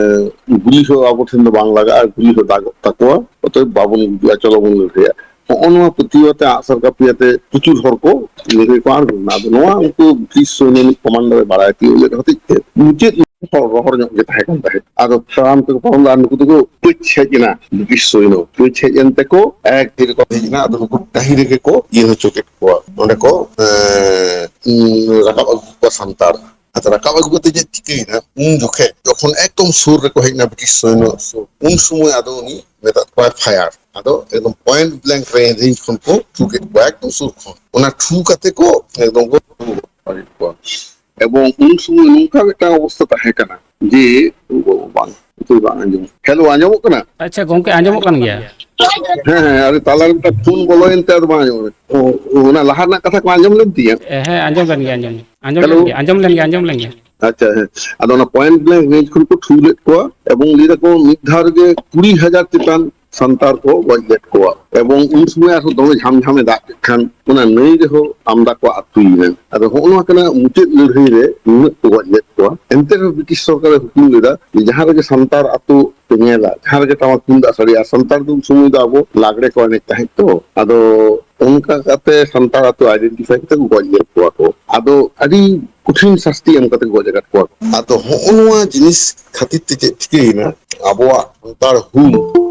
ᱜᱩᱞᱤ ᱦᱚᱸ ᱟᱵᱚ ᱴᱷᱮᱱ ᱫᱚ ᱵᱟᱝ ᱞᱟᱜᱟᱜᱼᱟ, ᱜᱩᱞᱤ ᱦᱚᱸ ᱫᱟᱜᱚᱜ ᱛᱟᱠᱚᱣᱟ, ᱚᱛᱚᱮᱵ ᱵᱟᱵᱚᱱ ᱜᱩᱡᱩᱜᱼᱟ, ᱪᱚᱞᱚ ᱵᱚᱱ ᱞᱟᱹᱲᱦᱟᱹᱭᱟ᱾ ᱦᱚᱸᱜᱼᱚ ᱱᱚᱣᱟ ᱯᱟᱹᱛᱭᱟᱹᱣ ᱟᱛᱮ ᱟᱜᱼᱥᱟᱨ ᱠᱟᱹᱯᱤ ᱟᱛᱮ ᱯᱨᱚᱪᱩᱨ ᱦᱚᱲ ᱠᱚ ᱞᱟᱹᱲᱦᱟᱹᱭ ᱠᱚ ᱟᱬᱜᱚ ᱞᱮᱱᱟ᱾ ᱟᱫᱚ ᱱᱚᱣᱟ ᱩᱱᱠᱩ ᱵᱨᱤᱴᱤᱥ ᱥᱚᱭᱱᱤᱠ ᱠᱚᱢᱟᱱᱰᱟᱨ ᱮ ᱵᱟᱲᱟᱭ ᱛᱤᱭᱳᱜ ᱞᱮᱫ ᱦᱚᱛᱮᱡ ᱛᱮ ᱢᱩᱪᱟᱹᱫ ᱦᱚᱲ ᱨᱚᱦᱚᱲ ᱧᱚᱜ ᱜᱮ ᱛᱟᱦᱮᱸ ᱠᱟᱱ ᱛᱟᱦᱮᱸᱫ᱾ ᱟᱫᱚ ᱛᱟᱲᱟᱢ ᱛᱮᱠᱚ ᱯᱟᱨᱚᱢ ᱞᱮᱫᱟ, ᱱᱩᱠᱩ ᱫᱚᱠᱚ ᱯᱟᱹᱪ ᱦᱮᱡ ᱮᱱᱟ, ᱵᱨᱤᱴᱤᱥ ᱥᱚᱭᱱᱚ ᱯᱟᱹᱪ ᱦᱮᱡ ᱮᱱ ᱛᱮᱠᱚ ᱮᱠ ᱛᱤ ᱨᱮᱠᱚ ᱦᱮᱡ ᱮᱱᱟ᱾ ᱟᱫᱚ ᱱᱩᱠᱩ ᱰᱟᱹᱦᱤ ᱨᱮᱜᱮ ᱠᱚ ᱤᱭᱟᱹ ᱦᱚᱪᱚ ᱠᱮᱫ ᱠᱚᱣᱟ, ᱚᱸᱰᱮ ᱠᱚ, ᱮᱸ, ᱨᱟᱠᱟᱵ ᱟᱹᱜᱩ ᱠᱚᱣᱟ ᱥᱟᱱᱛᱟᱲ᱾ ᱟᱫᱚ ᱨᱟᱠᱟᱵ ᱟᱹᱜᱩ ᱠᱟᱛᱮ ᱪᱮᱫ ᱪᱤᱠᱟᱹᱭᱮᱱᱟ, ᱩᱱ ᱡᱚᱠᱷᱮᱡ ᱡᱚᱠᱷᱚᱱ ᱮᱠᱫᱚᱢ ᱥᱩᱨ ᱨᱮᱠᱚ ᱦᱮᱡ ᱮᱱᱟ ᱵᱨᱤᱴᱤᱥ ᱥᱚᱭᱱᱚ ᱥᱩᱨ, ᱩᱱ ᱥᱚᱢᱚᱭ ᱟᱫᱚ ᱩᱱᱤ ᱢᱮᱛᱟᱫ ᱠᱚᱣᱟᱭ ᱯᱷᱟᱭᱟᱨ᱾ ᱟᱫᱚ ᱮᱠᱫᱚᱢ ᱯᱚᱭᱮᱱᱴ ᱵᱞᱮᱝᱠ ᱨᱮᱧᱡᱽ ᱠᱷᱚᱱ ᱠᱚ ᱴᱷᱩ ᱠᱮᱫ ᱠᱚᱣᱟ, ᱮᱠᱫᱚᱢ ᱥᱩᱨ ᱠᱷᱚᱱ᱾ ᱚᱱᱟ ᱴᱷᱩ ᱠᱟᱛᱮ ᱠᱚ ᱮᱠᱫᱚᱢ ᱠᱚ ᱴᱷᱩ ᱜᱚᱫ ᱠᱮᱫ ᱠᱚᱣᱟ᱾ ᱮᱵᱚᱝ ᱩᱱ ᱥᱚᱢᱚᱭ ᱱᱚᱝᱠᱟ ᱢᱤᱫᱴᱟᱝ ᱚᱵᱚᱥᱛᱟ ᱛᱟᱦᱮᱸ ᱠᱟᱱᱟ, ᱡᱮ ᱵᱟᱝ, ᱱᱤᱛᱚᱜ ᱵᱟᱝ ᱟᱸᱡᱚᱢᱚᱜ᱾ ᱦᱮᱞᱳ, ᱟᱸᱡᱚᱢᱚᱜ ᱠᱟᱱᱟ? ᱟᱪᱪᱷᱟ ᱜᱚᱝᱠᱮ, ᱟᱸᱡᱚᱢᱚᱜ ᱠᱟᱱ ᱜᱮᱭᱟ᱾ ᱦᱮᱸ, ᱦᱮᱸ, ᱟᱨ ᱛᱟᱞᱟ ᱨᱮ ᱢᱤᱫᱴᱟᱝ ᱯᱷᱳᱱ ᱵᱚᱞᱚᱭᱮᱱ ᱛᱮ ᱟᱫᱚ ᱵᱟᱝ ᱟᱸᱡᱚᱢᱚᱜ ᱠᱟᱱᱟ᱾ ᱚ, ᱚᱱᱟ ᱞᱟᱦᱟ ᱨᱮᱱᱟᱜ ᱠᱟᱛᱷᱟ ᱠᱚ ᱟᱸᱡᱚᱢ ᱞᱮᱱ ᱛᱤᱧᱟ? ᱮ, ᱦᱮᱸ, ᱟᱸᱡᱚᱢ ᱞᱮᱱ ᱜᱮᱭᱟ, ᱟᱸᱡᱚᱢ, ᱟᱸᱡᱚᱢ ᱦᱮᱞᱳ? ᱞᱮᱱ ᱜᱮᱭᱟ, ᱟᱸᱡᱚᱢ ᱞᱮᱱ ᱜᱮᱭᱟ, ᱟᱸᱡᱚᱢ ᱞᱮᱱ ᱜᱮᱭᱟ᱾ ᱟᱪᱪᱷᱟ, ᱦᱮᱸ᱾ ᱟᱫᱚ ᱚᱱᱟ point blank range ᱠᱷᱚᱱ ᱠᱚ ᱴᱷᱩ ᱞᱮᱫ ᱠᱚᱣᱟ ᱮᱵᱚᱝ ᱞᱟᱹᱭ ᱫᱟᱠᱚ ᱢᱤᱫ ᱫᱷᱟᱣ ᱨᱮᱜᱮ ᱠᱩᱲᱤ ᱦᱟᱡᱟᱨ ᱪᱮᱛᱟᱱ ᱥᱟᱱᱛᱟᱲ ᱠᱚ ᱜᱚᱡ ᱞᱮᱫ ᱠᱚᱣᱟ᱾ ᱮᱵᱚᱝ ᱩᱱ ᱥᱚᱢᱚᱭ ᱟᱨᱦᱚᱸ ᱫᱚᱢᱮ ᱡᱷᱟᱢ ᱡᱷᱟᱢᱮ ᱫᱟᱜ ᱠᱮᱫ ᱠᱷᱟᱱ ᱚᱱᱟ ᱱᱟᱹᱭ ᱨᱮᱦᱚᱸ ᱟᱢᱫᱟ ᱠᱚ ᱟᱹᱛᱩᱭᱮᱱᱟ᱾ ᱟᱫᱚ ᱦᱚᱸᱜᱼᱚ ᱱᱚᱣᱟ ᱠᱟᱱᱟ ᱢᱩᱪᱟᱹᱫ ᱞᱟᱹᱲᱦᱟᱹᱭ ᱨᱮ ᱱᱩᱱᱟᱹᱜ ᱠᱚ ᱜᱚᱡ ᱞᱮᱫ ᱠᱚᱣᱟ᱾ ᱮᱱᱛᱮ ᱨᱮᱦᱚᱸ ᱵᱨᱤᱴᱤᱥ ᱥᱚᱨᱠᱟᱨᱮ ᱦᱩᱠᱩᱢ ᱞᱮᱫᱟ ᱡᱮ ᱡᱟᱦᱟᱸ ᱨᱮᱜᱮ ᱥᱟᱱᱛᱟᱲ ᱟᱹᱛᱩ ᱯᱮ ᱧᱮᱞᱟ, ᱡᱟᱦᱟᱸ ᱨᱮᱜᱮ ᱴᱟᱢᱟᱠ ᱛᱩᱢᱫᱟᱜ ᱥᱟᱰᱮᱭᱟ, ᱥᱟᱱᱛᱟᱲ ᱫᱚ ᱩᱱ ᱥᱚᱢᱚᱭ ᱫᱚ ᱟᱵᱚ ᱞᱟᱜᱽᱲᱮ ᱠᱚ ᱮᱱᱮᱡ ᱛᱟᱦᱮᱸᱫ ᱛᱚ᱾ ᱟᱫᱚ ᱚᱱᱠᱟ ᱠᱟᱛᱮ ᱥᱟᱱᱛᱟᱲ ᱟᱹᱛᱩ identify ᱠᱟᱛᱮ ᱠᱚ ᱜᱚᱡ ᱞᱮᱫ ᱠᱚᱣᱟ ᱠᱚ᱾ ᱟᱫᱚ ᱟᱹᱰᱤ ᱠᱚᱴᱷᱤᱱ ᱥᱟᱥᱛᱤ ᱮᱢ ᱠᱟᱛᱮ ᱠᱚ ᱜᱚᱡ ᱟᱠᱟᱫ ᱠᱚᱣᱟ᱾ ᱟᱫᱚ ᱦᱚᱸᱜᱼᱚ ᱱᱚᱣᱟ ᱡᱤᱱᱤᱥ ᱠᱷᱟᱹᱛᱤᱨ ᱛᱮ ᱪᱮᱫ ᱪᱤᱠᱟᱹᱭᱮᱱᱟ, ᱟᱵᱚᱣᱟᱜ ᱥᱟᱱᱛᱟᱲ ᱦᱩᱞ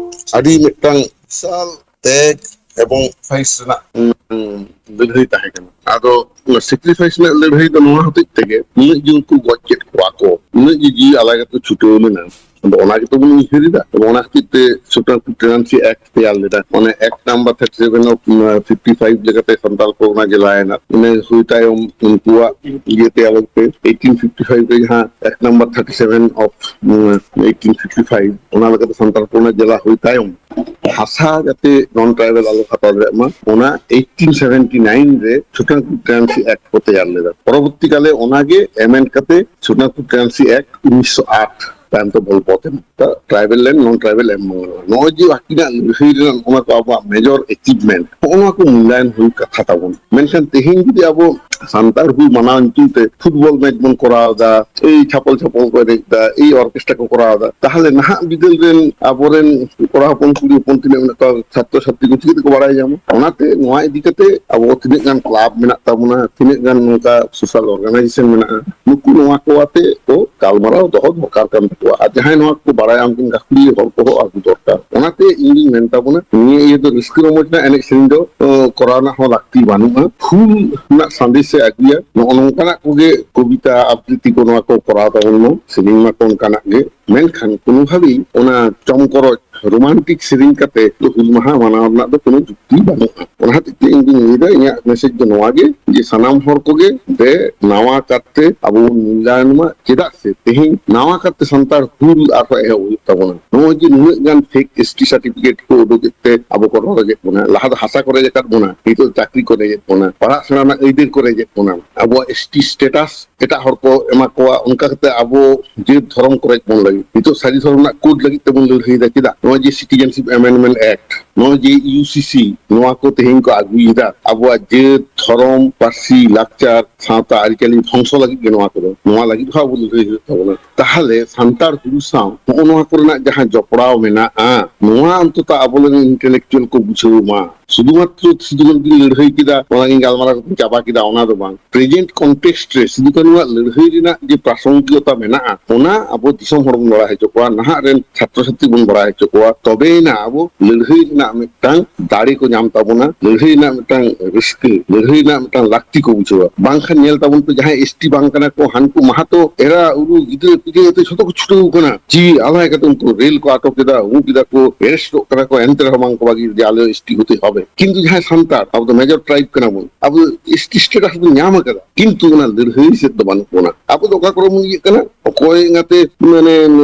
ᱟᱹᱰᱤ ᱢᱤᱫᱴᱟᱝ ᱵᱤᱥᱟᱞ ᱛᱮᱜ ᱮᱵᱚᱝ ᱥᱟᱭᱤᱥ ᱨᱮᱱᱟᱜ, ᱩᱸ, ᱞᱟᱹᱲᱦᱟᱹᱭ ᱛᱟᱦᱮᱸ ᱠᱟᱱᱟ᱾ ᱟᱫᱚ ᱚᱱᱟ sacrifice ᱨᱮᱱᱟᱜ ᱞᱟᱹᱲᱦᱟᱹᱭ ᱫᱚ ᱱᱚᱣᱟ ᱦᱚᱛᱮᱡ ᱛᱮᱜᱮ ᱩᱱᱟᱹᱜ ᱡᱮ ᱩᱱᱠᱩ ᱜᱚᱡ ᱠᱮᱫ ᱠᱚᱣᱟ ᱠᱚ, ᱩᱱᱟᱹᱜ ᱡᱮ ᱡᱤᱣᱤ ᱟᱞᱟᱭ ᱠᱟᱛᱮ ᱪᱷᱩᱴᱟᱹᱣ ᱞᱮᱱᱟ᱾ ᱟᱫᱚ ᱚᱱᱟ ᱜᱮᱛᱚ ᱵᱚᱱ ᱩᱭᱦᱟᱹᱨ ᱮᱫᱟ᱾ ᱟᱫᱚ ᱚᱱᱟ ᱠᱷᱟᱹᱛᱤᱨ ᱛᱮ Supreme Court Tenancy Act ᱛᱮᱭᱟᱨ ᱞᱮᱫᱟ᱾ ᱚᱱᱮ Act number thirty seven of, ᱩᱸ, fifty five ᱞᱮᱠᱟᱛᱮ ᱥᱟᱱᱛᱟᱲ ᱠᱚ ᱚᱱᱟ ᱡᱮᱞᱟᱭᱮᱱᱟ᱾ ᱤᱱᱟᱹ ᱦᱩᱭ ᱛᱟᱭᱚᱢ ᱩᱱᱠᱩᱣᱟᱜ ᱤᱭᱟᱹ ᱛᱮᱭᱟᱨ ᱞᱮᱫ ᱛᱮ eighteen fifty five ᱨᱮ ᱡᱟᱦᱟᱸ Act number thirty seven of, ᱩᱸ, eighteen fifty five, ᱚᱱᱟ ᱞᱮᱠᱟᱛᱮ ᱥᱟᱱᱛᱟᱲ ᱠᱚ ᱚᱱᱟ ᱡᱮᱞᱟ ᱦᱩᱭ ᱛᱟᱭᱚᱢ ᱦᱟᱥᱟ ᱡᱟᱛᱮ non tribal ᱟᱞᱚ ᱦᱟᱛᱟᱣ ᱫᱟᱲᱮᱭᱟᱜ ᱢᱟ, ᱚᱱᱟ eighteen seventy nine ᱨᱮ Supreme Court Tenancy Act ᱠᱚ ᱛᱮᱭᱟᱨ ᱞᱮᱫᱟ᱾ ᱯᱚᱨᱚᱵᱚᱨᱛᱤ ᱠᱟᱞᱮ ᱚᱱᱟᱜᱮ amend ᱠᱟᱛᱮ Supreme Court Tenancy Act ᱩᱱᱤᱥᱥᱚ ᱟᱴ ᱛᱟᱭᱚᱢ ᱛᱮ ᱵᱚᱞ ᱯᱚᱛ ᱮᱱᱟ᱾ ᱛᱚ, tribal land, non tribal ᱮᱢ ᱵᱟᱝ ᱜᱟᱱᱚᱜᱼᱟ᱾ ᱱᱚᱜᱼᱚᱭ ᱡᱮ ᱟᱹᱠᱤᱱᱟᱜ ᱞᱟᱹᱲᱦᱟᱹᱭ ᱨᱮᱱᱟᱜ ᱚᱱᱟ ᱠᱚ ᱟᱵᱚᱣᱟᱜ major achievement, ᱱᱚᱜᱼᱚ ᱱᱚᱣᱟ ᱠᱚ ᱢᱩᱞᱞᱟᱭᱚᱱ ᱦᱩᱭ ᱠᱟᱛᱷᱟ ᱛᱟᱵᱚᱱ᱾ ᱢᱮᱱᱠᱷᱟᱱ ᱛᱮᱦᱮᱧ ᱡᱩᱫᱤ ᱟᱵᱚ ᱥᱟᱱᱛᱟᱲ ᱦᱩᱞ ᱢᱟᱱᱟᱣ ᱧᱩᱛᱩᱢ ᱛᱮ football match ᱵᱚᱱ ᱠᱚᱨᱟᱣ ᱮᱫᱟ, ᱮᱭ ᱪᱷᱟᱯᱚᱞ ᱪᱷᱟᱯᱚᱞ ᱠᱚ ᱮᱱᱮᱡ ᱮᱫᱟ, ᱮᱭ orchestra ᱠᱚ ᱠᱚᱨᱟᱣ ᱮᱫᱟ, ᱛᱟᱦᱚᱞᱮ ᱱᱟᱦᱟᱜ ᱵᱤᱫᱟᱹᱞ ᱨᱮᱱ ᱟᱵᱚᱨᱮᱱ ᱠᱚᱲᱟ ᱦᱚᱯᱚᱱ ᱠᱩᱲᱤ ᱦᱚᱯᱚᱱ ᱛᱤᱱᱟᱹᱜ ᱢᱮᱱᱟᱜ ᱠᱚᱣᱟ, ᱪᱷᱟᱛᱨᱚ ᱪᱷᱟᱛᱨᱤ ᱠᱚ ᱪᱤᱠᱟᱹ ᱛᱮᱠᱚ ᱵᱟᱲᱟᱭ ᱧᱟᱢᱟ? ᱚᱱᱟᱛᱮ ᱱᱚᱣᱟ ᱤᱫᱤ ᱠᱟᱛᱮ ᱟᱵᱚ ᱛᱤᱱᱟᱹᱜ ᱜᱟᱱ club ᱢᱮᱱᱟᱜ ᱛᱟᱵᱚᱱᱟ, ᱛᱤᱱᱟᱹᱜ ᱜᱟᱱ ᱱᱚᱝᱠᱟ social organization ᱢᱮᱱᱟᱜᱼᱟ, ᱱᱩᱠᱩ ᱱᱚᱣᱟ ᱠᱚ ᱟᱛᱮ ᱠᱚ ᱜᱟᱞᱢᱟᱨᱟᱣ ᱫᱚᱦᱚ ᱫᱚᱨᱠᱟᱨ ᱠᱟᱱ ᱛᱟᱠᱚᱣᱟ᱾ ᱟᱨ ᱡᱟᱦᱟᱸᱭ ᱱᱚᱣᱟ ᱠᱚ ᱵᱟᱲᱟᱭᱟ ᱩᱱᱠᱩ ᱜᱟᱹᱠᱷᱩᱲᱤᱭᱟᱹ ᱦᱚᱲ ᱠᱚᱦᱚᱸ ᱟᱹᱜᱩ ᱫᱚᱨᱠᱟᱨ᱾ ᱚᱱᱟᱛᱮ ᱤᱧ ᱫᱩᱧ ᱢᱮᱱ ᱛᱟᱵᱚᱱᱟ, ᱱᱤᱭᱟᱹ ᱤᱭᱟᱹ ᱫᱚ ᱨᱟᱹᱥᱠᱟᱹ ᱨᱚᱢᱚᱡᱽ ᱨᱮᱱᱟᱜ ᱮᱱᱮᱡ ᱥᱮᱨᱮᱧ ᱫᱚ, ᱚ, ᱠᱚᱨᱟᱣ ᱨᱮᱱᱟᱜ ᱦᱚᱸ ᱞᱟᱹᱠᱛᱤ ᱵᱟᱹᱱᱩᱜᱼᱟ᱾ ᱦᱩᱞ ᱨᱮᱱᱟᱜ ᱥᱟᱸᱫᱮᱥ ᱮ ᱟᱹᱜᱩᱭᱟ, ᱱᱚᱜᱼᱚ ᱱᱚᱝᱠᱟᱱᱟᱜ ᱠᱚᱜᱮ ᱠᱚᱵᱤᱛᱟ ᱟᱵᱨᱤᱛᱤ ᱠᱚ ᱱᱚᱣᱟ ᱠᱚ ᱠᱚᱨᱟᱣ ᱛᱟᱵᱚᱱ ᱢᱟ, ᱥᱮᱨᱮᱧ ᱢᱟᱠᱚ ᱚᱱᱠᱟᱱᱟᱜ ᱜᱮ᱾ ᱢᱮᱱᱠᱷᱟᱱ ᱠᱳᱱᱳ ᱵᱷᱟᱵᱮ ᱚᱱᱟ ᱪᱚᱢᱠᱚᱨᱚᱡ romantic ᱥᱮᱨᱮᱧ ᱠᱟᱛᱮ ᱫᱚ ᱦᱩᱞ ᱢᱟᱦᱟ ᱢᱟᱱᱟᱣ ᱨᱮᱱᱟᱜ ᱫᱚ ᱠᱳᱱᱳ ᱡᱩᱠᱛᱤ ᱵᱟᱹᱱᱩᱜᱼᱟ᱾ ᱚᱱᱟ ᱦᱚᱛᱮᱡ ᱛᱮ ᱤᱧ ᱫᱩᱧ ᱞᱟᱹᱭᱫᱟ, ᱤᱧᱟᱹᱜ ᱢᱮᱥᱮᱡᱽ ᱫᱚ ᱱᱚᱣᱟ ᱜᱮ, ᱡᱮ ᱥᱟᱱᱟᱢ ᱦᱚᱲ ᱠᱚᱜᱮ ᱫᱮ ᱱᱟᱣᱟ ᱠᱟᱨᱛᱮ ᱟᱵᱚ ᱵᱚᱱ ᱢᱩᱞᱞᱟᱭᱚᱱ ᱢᱟ᱾ ᱪᱮᱫᱟᱜ ᱥᱮ ᱛᱮᱦᱮᱧ ᱱᱟᱣᱟ ᱠᱟᱨᱛᱮ ᱥᱟᱱᱛᱟᱲ ᱦᱩᱞ ᱟᱨᱦᱚᱸ ᱮᱦᱚᱵ ᱦᱩᱭᱩᱜ ᱛᱟᱵᱚᱱᱟ᱾ ᱱᱚᱜᱼᱚᱭ ᱡᱮ ᱱᱩᱱᱟᱹᱜ ᱜᱟᱱ ᱯᱷᱮᱠ ᱮᱥ ᱴᱤ ᱥᱟᱨᱴᱤᱯᱷᱤᱠᱮᱴ ᱠᱚ ᱩᱰᱩᱠᱮᱫ ᱛᱮ ᱟᱵᱚ ᱠᱚ ᱨᱚᱰᱚᱡᱮᱫ ᱵᱚᱱᱟ, ᱞᱟᱦᱟ ᱫᱚ ᱦᱟᱥᱟ ᱠᱚ ᱨᱮᱡ ᱟᱠᱟᱫ ᱵᱚᱱᱟ, ᱱᱤᱛᱚᱜ ᱪᱟᱹᱠᱨᱤ ᱠᱚ ᱨᱮᱡᱮᱫ ᱵᱚᱱᱟ, ᱯᱟᱲᱦᱟᱜ ᱥᱮᱬᱟ ᱨᱮᱱᱟᱜ ᱟᱹᱭᱫᱟᱹᱨ ᱠᱚ ᱨᱮᱡᱮᱫ ᱵᱚᱱᱟ, ᱟᱵᱚᱣᱟᱜ ᱮᱥ ᱴᱤ ᱥᱴᱮᱴᱟᱥ ᱮᱴᱟᱜ ᱦᱚᱲ ᱠᱚ ᱮᱢᱟ ᱠᱚᱣᱟ, ᱚᱱᱠᱟ ᱠᱟᱛᱮ ᱟᱵᱚ ᱡᱟᱹᱛ ᱫᱷᱚᱨᱚᱢ ᱠᱚ ᱨᱮᱡ ᱵᱚᱱ ᱞᱟᱹᱜᱤᱫ, ᱱᱤᱛᱚᱜ ᱥᱟᱹᱨᱤ ᱫᱷᱚᱨᱚᱢ ᱨᱮᱱᱟᱜ ᱠᱳᱰ ᱞᱟᱹᱜᱤᱫ ᱛᱮᱵᱚᱱ ᱞᱟᱹᱲᱦᱟᱹᱭ ᱫᱟ᱾ ᱪᱮᱫᱟᱜ? ᱱᱚᱜᱼᱚᱭ ᱡᱮ ᱥᱤᱴᱤᱡᱮᱱᱥᱤᱯ ᱮᱢᱮᱱᱰᱢᱮᱱᱴ ᱮᱠᱴ, ᱱᱚᱜᱼᱚᱭ ᱡᱮ ᱤᱭᱩ ᱥᱤ ᱥᱤ, ᱱᱚᱣᱟ ᱠᱚ ᱛᱮᱦᱮᱧ ᱠᱚ ᱟᱹᱜᱩᱭᱮᱫᱟ ᱟᱵᱚᱣᱟᱜ ᱡᱟᱹᱛ, ᱫᱷᱚᱨᱚᱢ, ᱯᱟᱹᱨᱥᱤ, ᱞᱟᱠᱪᱟᱨ, ᱥᱟᱶᱛᱟ ᱟᱹᱨᱤᱪᱟᱹᱞᱤ ᱫᱷᱚᱝᱥᱚ ᱞᱟᱹᱜᱤᱫ ᱜᱮ ᱱᱚᱣᱟ ᱠᱚᱫᱚ, ᱱᱚᱣᱟ ᱞᱟᱹᱜᱤᱫ ᱦᱚᱸ ᱟᱵᱚ ᱞᱟᱹᱲᱦᱟᱹᱭ ᱦᱩᱭᱩᱜ ᱛᱟᱵᱚᱱᱟ᱾ ᱛᱟᱦᱚᱞᱮ ᱥᱟᱱᱛᱟᱲ ᱦᱩᱞ ᱥᱟᱶ ᱱᱚᱜᱼᱚ ᱱᱚᱣᱟ ᱠᱚᱨᱮᱱᱟᱜ ᱡᱟᱦᱟᱸ ᱡᱚᱯᱲᱟᱣ ᱢᱮᱱᱟᱜᱼᱟ, ᱱᱚᱣᱟ ᱚᱱᱛᱚᱛᱚ ᱟᱵᱚᱨᱮᱱ ᱤᱱᱴᱮᱞᱮᱠᱪᱩᱣᱟᱞ ᱠᱚ ᱵᱩᱡᱷᱟᱹᱣ ᱢᱟ᱾ ᱥᱩᱫᱷᱩᱢᱟᱛᱨᱚ ᱥᱤᱫᱩ ᱠᱟᱹᱱᱦᱩ ᱠᱤᱱ ᱞᱟᱹᱲᱦᱟᱹᱭ ᱠᱮᱫᱟ, ᱚᱱᱟ ᱠᱤᱱ ᱜᱟᱞᱢᱟᱨᱟᱣ ᱠᱟᱛᱮ ᱪᱟᱵᱟ ᱠᱮᱫᱟ, ᱚᱱᱟ ᱫᱚ ᱵᱟᱝ᱾ ᱯᱨᱮᱡᱮᱱᱴ ᱠᱚᱱᱴᱮᱠᱥᱴ ᱨᱮ ᱥᱤᱫᱩ ᱠᱟᱹᱱᱦᱩᱣᱟᱜ ᱞᱟᱹᱲᱦᱟᱹᱭ ᱨᱮᱱᱟᱜ ᱡᱮ ᱯᱨᱟᱥᱚᱝᱜᱤᱠᱚᱛᱟ ᱢᱮᱱᱟᱜᱼᱟ, ᱚᱱᱟ ᱟᱵᱚ ᱫᱤᱥᱚᱢ ᱦᱚᱲ ᱵᱚᱱ ᱵᱟᱲᱟᱭ ᱦᱚᱪᱚ ᱠᱚᱣᱟ, ᱱᱟᱦᱟᱜ ᱨᱮᱱ ᱪᱷᱟᱛᱨᱚ ᱪᱷᱟᱛᱨᱤ ᱵᱚᱱ ᱵᱟᱲᱟᱭ ᱦᱚᱪᱚ ᱠᱚᱣᱟ᱾ ᱛᱚᱵᱮᱭᱮᱱᱟ ᱟᱵᱚ ᱞᱟᱹᱲᱦᱟᱹᱭ ᱨᱮᱱᱟᱜ ᱢᱤᱫᱴᱟᱝ ᱫᱟᱲᱮ ᱠᱚ ᱧᱟᱢ ᱛᱟᱵᱚᱱᱟ, ᱞᱟᱹᱲᱦᱟᱹᱭ ᱨᱮᱱᱟᱜ ᱢᱤᱫᱴᱟᱝ ᱨᱟᱹᱥᱠᱟᱹ, ᱞᱟᱹᱲᱦᱟᱹᱭ ᱨᱮᱱᱟᱜ ᱢᱤᱫᱴᱟᱝ ᱞᱟᱹᱠᱛᱤ ᱠᱚ ᱵᱩᱡᱷᱟᱹᱣᱟ᱾ ᱵᱟᱝᱠᱷᱟᱱ ᱧᱮᱞ ᱛᱟᱵᱚᱱ ᱯᱮ, ᱡᱟᱦᱟᱸᱭ ᱮᱥ ᱴᱤ ᱵᱟᱝ ᱠᱟᱱᱟ ᱠᱚ, ᱦᱟᱱᱠᱩ ᱢᱟᱦᱟᱛᱚ ᱮᱨᱟ ᱩᱨᱩ ᱜᱤᱫᱽᱨᱟᱹ ᱯᱤᱫᱽᱨᱟᱹ ᱟᱛᱮ ᱡᱷᱚᱛᱚ ᱠᱚ ᱪᱷᱩᱴᱟᱹᱣ ᱠᱟᱱᱟ, ᱡᱤᱣᱤ ᱟᱞᱟᱭ ᱠᱟᱛᱮ ᱩᱱᱠᱩ ᱨᱮᱞ ᱠᱚ ᱟᱴᱚᱠ ᱮᱫᱟ, ᱩᱢᱩᱠ ᱮᱫᱟ ᱠᱚ, ᱮᱨᱮᱥᱴᱚᱜ ᱠᱟᱱᱟ ᱠᱚ, ᱮᱱᱛᱮ ᱨᱮᱦᱚᱸ ᱵᱟᱝ ᱠᱚ ᱵᱟᱹᱜᱤ, ᱡᱮ ᱟᱞᱮ ᱮᱥ ᱴᱤ ᱦᱚᱛᱮ ᱦᱚᱵᱮ᱾ ᱠᱤᱱᱛᱩ ᱡᱟᱦᱟᱸᱭ ᱥᱟᱱᱛᱟᱲ, ᱟᱵᱚ ᱫᱚ ᱢᱮᱡᱚᱨ ᱴᱨᱟᱭᱤᱵᱽ ᱠᱟᱱᱟ ᱵᱚᱱ, ᱟᱵᱚ ᱮᱥ ᱴᱤ ᱥᱴᱮᱴᱟᱥ ᱵᱚᱱ ᱧᱟᱢ ᱟᱠᱟᱫᱟ, ᱠᱤᱱᱛᱩ ᱚᱱᱟ ᱞᱟᱹᱲᱦᱟᱹᱭ ᱥᱮᱫ ᱫᱚ ᱵᱟᱹᱱᱩᱜ ᱵᱚᱱᱟ᱾ ᱟᱵᱚ ᱫᱚ ᱚᱠᱟ ᱠᱚᱨᱮ ᱵᱚᱱ ᱤᱭᱟᱹᱜ ᱠᱟᱱᱟ, ᱚᱠᱚᱭ ᱮᱸᱜᱟᱛᱮ ᱢᱟᱱᱮ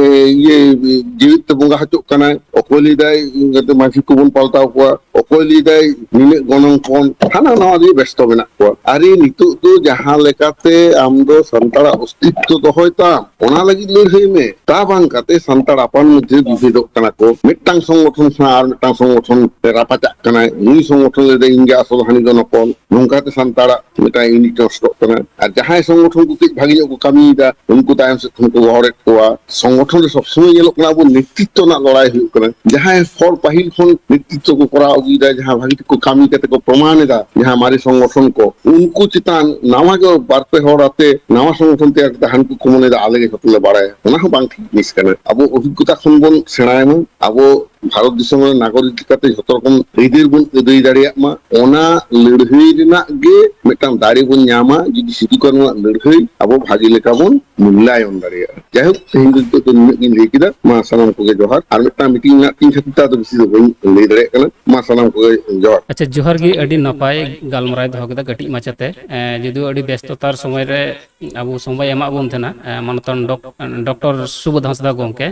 ᱤᱭᱟᱹ ᱡᱮᱣᱮᱫ ᱛᱮ ᱵᱚᱸᱜᱟ ᱦᱚᱪᱚᱜ ᱠᱟᱱᱟᱭ, ᱚᱠᱚᱭ ᱞᱟᱹᱭᱫᱟᱭ ᱮᱸᱜᱟᱛᱮ ᱢᱟᱹᱡᱷᱤ ᱠᱚᱵᱚᱱ ᱯᱟᱞᱴᱟᱣ ᱠᱚᱣᱟ, ᱚᱠᱚᱭ ᱞᱟᱹᱭᱫᱟᱭ ᱱᱤᱱᱟᱹᱜ ᱜᱚᱱᱚᱝ ᱠᱚᱢ, ᱦᱟᱱᱟ ᱱᱟᱣᱟ ᱨᱮᱜᱮ ᱵᱮᱥᱛᱚ ᱢᱮᱱᱟᱜ ᱠᱚᱣᱟ᱾ ᱟᱨᱮ, ᱱᱤᱛᱚᱜ ᱫᱚ ᱡᱟᱦᱟᱸ ᱞᱮᱠᱟᱛᱮ ᱟᱢ ᱫᱚ ᱥᱟᱱᱛᱟᱲᱟᱜ ᱚᱥᱛᱤᱛᱛᱚ ᱫᱚᱦᱚᱭ ᱛᱟᱢ, ᱚᱱᱟ ᱞᱟᱹᱜᱤᱫ ᱞᱟᱹᱲᱦᱟᱹᱭ ᱢᱮ᱾ ᱛᱟ ᱵᱟᱝ ᱠᱟᱛᱮ ᱥᱟᱱᱛᱟᱲ ᱟᱯᱟᱱ ᱢᱚᱫᱽᱫᱷᱮ ᱵᱤᱵᱷᱮᱫᱚᱜ ᱠᱟᱱᱟ ᱠᱚ, ᱢᱤᱫᱴᱟᱝ ᱥᱚᱝᱜᱚᱴᱷᱚᱱ ᱥᱟᱶ ᱟᱨ ᱢᱤᱫᱴᱟᱝ ᱥᱚᱝᱜᱚᱴᱷᱚᱱ ᱨᱟᱯᱟᱪᱟᱜ ᱠᱟᱱᱟᱭ, ᱱᱩᱭ ᱥᱚᱝᱜᱚᱴᱷᱚᱱ ᱞᱟᱹᱭᱫᱟᱭ ᱤᱧ ᱜᱮ ᱟᱥᱚᱞ, ᱦᱟᱹᱱᱤ ᱫᱚ ᱱᱚᱠᱚᱞ, ᱱᱚᱝᱠᱟᱛᱮ ᱥᱟᱱᱛᱟᱲᱟᱜ ᱢᱤᱫᱴᱟᱝ ᱤᱭᱩᱱᱤᱴ ᱱᱚᱥᱴᱚᱜ ᱠᱟᱱᱟ᱾ ᱟᱨ ᱡᱟᱦᱟᱸᱭ ᱥᱚᱝᱜᱚᱴᱷᱚᱱ ᱠᱚ ᱠᱟᱹᱡ ᱵᱷᱟᱜᱮ ᱧᱚᱜ ᱠᱚ ᱠᱟᱹᱢᱤᱭᱮᱫᱟ, ᱩᱱᱠᱩ ᱛᱟᱭᱚᱢ ᱥᱮᱫ ᱠᱷᱚᱱ ᱠᱚ ᱜᱚᱦᱚᱲᱮᱫ ᱠᱚᱣᱟ᱾ ᱥᱚᱝᱜᱚᱴᱷᱚᱱ ᱨᱮ ᱥᱚᱵᱥᱚᱢᱚᱭ ᱧᱮᱞᱚᱜ ᱠᱟᱱᱟ ᱟᱵᱚ ᱱᱮᱛᱨᱤᱛᱛᱚ ᱨᱮᱱᱟᱜ ᱞᱟᱲᱟᱭ ᱦᱩᱭᱩᱜ ᱠᱟᱱᱟ᱾ ᱡᱟᱦᱟᱸᱭ ᱦᱚᱲ ᱯᱟᱹᱦᱤᱞ ᱠᱷᱚᱱ ᱱᱮᱛᱨᱤᱛᱛᱚ ᱠᱚ ᱠᱚᱨᱟᱣ ᱟᱹᱜᱩᱭᱮᱫᱟ, ᱡᱟᱦᱟᱸ ᱵᱷᱟᱜᱮ ᱴᱷᱤᱠ ᱠᱚ ᱠᱟᱹᱢᱤ ᱠᱟᱛᱮ ᱠᱚ ᱯᱨᱚᱢᱟᱱ ᱮᱫᱟ, ᱡᱟᱦᱟᱸ ᱢᱟᱨᱮ ᱥᱚᱝᱜᱚᱴᱷᱚᱱ ᱠᱚ, ᱩᱱᱠᱩ ᱪᱮᱛᱟᱱ ᱱᱟᱣᱟ ᱜᱮ ᱵᱟᱨ ᱯᱮ ᱦᱚᱲ ᱟᱛᱮ ᱱᱟᱣᱟ ᱥᱚᱝᱜᱚᱴᱷᱚᱱ ᱛᱮᱭᱟᱨ ᱠᱟᱛᱮ ᱦᱟᱱᱠᱩ ᱠᱚ ᱢᱚᱱᱮᱭᱮᱫᱟ ᱟᱞᱮ ᱜᱮ ᱡᱷᱚᱛᱚ ᱞᱮ ᱵᱟᱲᱟᱭᱟ᱾ ᱚᱱᱟ ᱦᱚᱸ ᱵᱟᱝ ᱴᱷᱤᱠ ᱡᱤᱱᱤᱥ ᱠᱟᱱᱟ᱾ ᱟᱵᱚ ᱚᱵᱷᱤᱜᱽᱜᱚᱛᱟ ᱠᱷᱚᱱ ᱵᱚᱱ ᱥᱮᱬᱟᱭ ᱢᱟ᱾ ᱟᱵᱚ ᱵᱷᱟᱨᱚᱛ ᱫᱤᱥᱚᱢ ᱨᱮᱱ ᱱᱟᱜᱚᱨᱤᱠ ᱞᱮᱠᱟᱛᱮ ᱡᱷᱚᱛᱚ ᱨᱚᱠᱚᱢ ᱟᱹᱭᱫᱟᱹᱨ ᱵᱚᱱ ᱟᱹᱫᱟᱹᱭ ᱫᱟᱲᱮᱭᱟᱜ ᱢᱟ᱾ ᱚᱱᱟ ᱞᱟᱹᱲᱦᱟᱹᱭ ᱨᱮᱱᱟᱜ ᱜᱮ ᱢᱤᱫᱴᱟᱝ ᱫᱟᱲᱮ ᱵᱚᱱ ᱧᱟᱢᱟ, ᱡᱩᱫᱤ ᱥᱤᱫᱩ ᱠᱟᱹᱱᱩᱣᱟᱜ ᱞᱟᱹᱲᱦᱟᱹᱭ ᱟᱵᱚ ᱵᱷᱟᱜᱮ ᱞᱮᱠᱟ ᱵᱚᱱ ᱢᱩᱞᱞᱟᱭᱚᱱ ᱫᱟᱲᱮᱭᱟᱜᱼᱟ᱾ ᱡᱟᱭᱦᱳᱠ, ᱛᱮᱦᱮᱧ ᱫᱚ ᱱᱤᱱᱟᱹᱜ ᱜᱤᱧ ᱞᱟᱹᱭ ᱠᱮᱫᱟ᱾ ᱢᱟ ᱥᱟᱱᱟᱢ ᱠᱚᱜᱮ ᱡᱚᱦᱟᱨ᱾ ᱟᱨ ᱢᱤᱫᱴᱟᱝ ᱢᱤᱴᱤᱝ ᱢᱮᱱᱟᱜ ᱛᱤᱧ ᱠᱷᱟᱹᱛᱤᱨ ᱛᱮ ᱟᱫᱚ ᱵᱮᱥᱤ ᱫᱚ ᱵᱟᱹᱧ ᱞᱟᱹᱭ ᱫᱟᱲᱮᱭᱟᱜ ᱠᱟᱱᱟ᱾ ᱢᱟ ᱥᱟᱱᱟᱢ ᱠᱚᱜᱮ ᱡᱚᱦᱟᱨ᱾ ᱟᱪᱪᱷᱟ, ᱡᱚᱦᱟᱨ ᱜᱮ᱾ ᱟᱹᱰᱤ ᱱᱟᱯᱟᱭ ᱜᱟᱞᱢᱟᱨᱟᱣ ᱫᱚᱦᱚ ᱠᱮᱫᱟ ᱠᱟᱹᱴᱤᱡ ᱢᱟᱪᱷᱟᱛᱮ᱾ ᱮᱸ, ᱡᱩᱫᱤᱭᱳ ᱟᱹᱰᱤ ᱵᱮᱥᱛᱚᱛᱟᱨ ᱥᱚᱢᱚᱭ ᱨᱮ ᱟᱵᱚ ᱥᱚᱢᱚᱭ ᱮᱢᱟᱜ ᱵᱚᱱ ᱛᱟᱦᱮᱱᱟ, ᱮᱸ, ᱢᱟᱱᱚᱛᱟᱱ ᱰᱚᱠ-, ᱰᱚᱠᱴᱚᱨ ᱥᱩᱵᱳᱫᱷ ᱦᱟᱸᱥᱫᱟ ᱜᱚᱢᱠᱮ,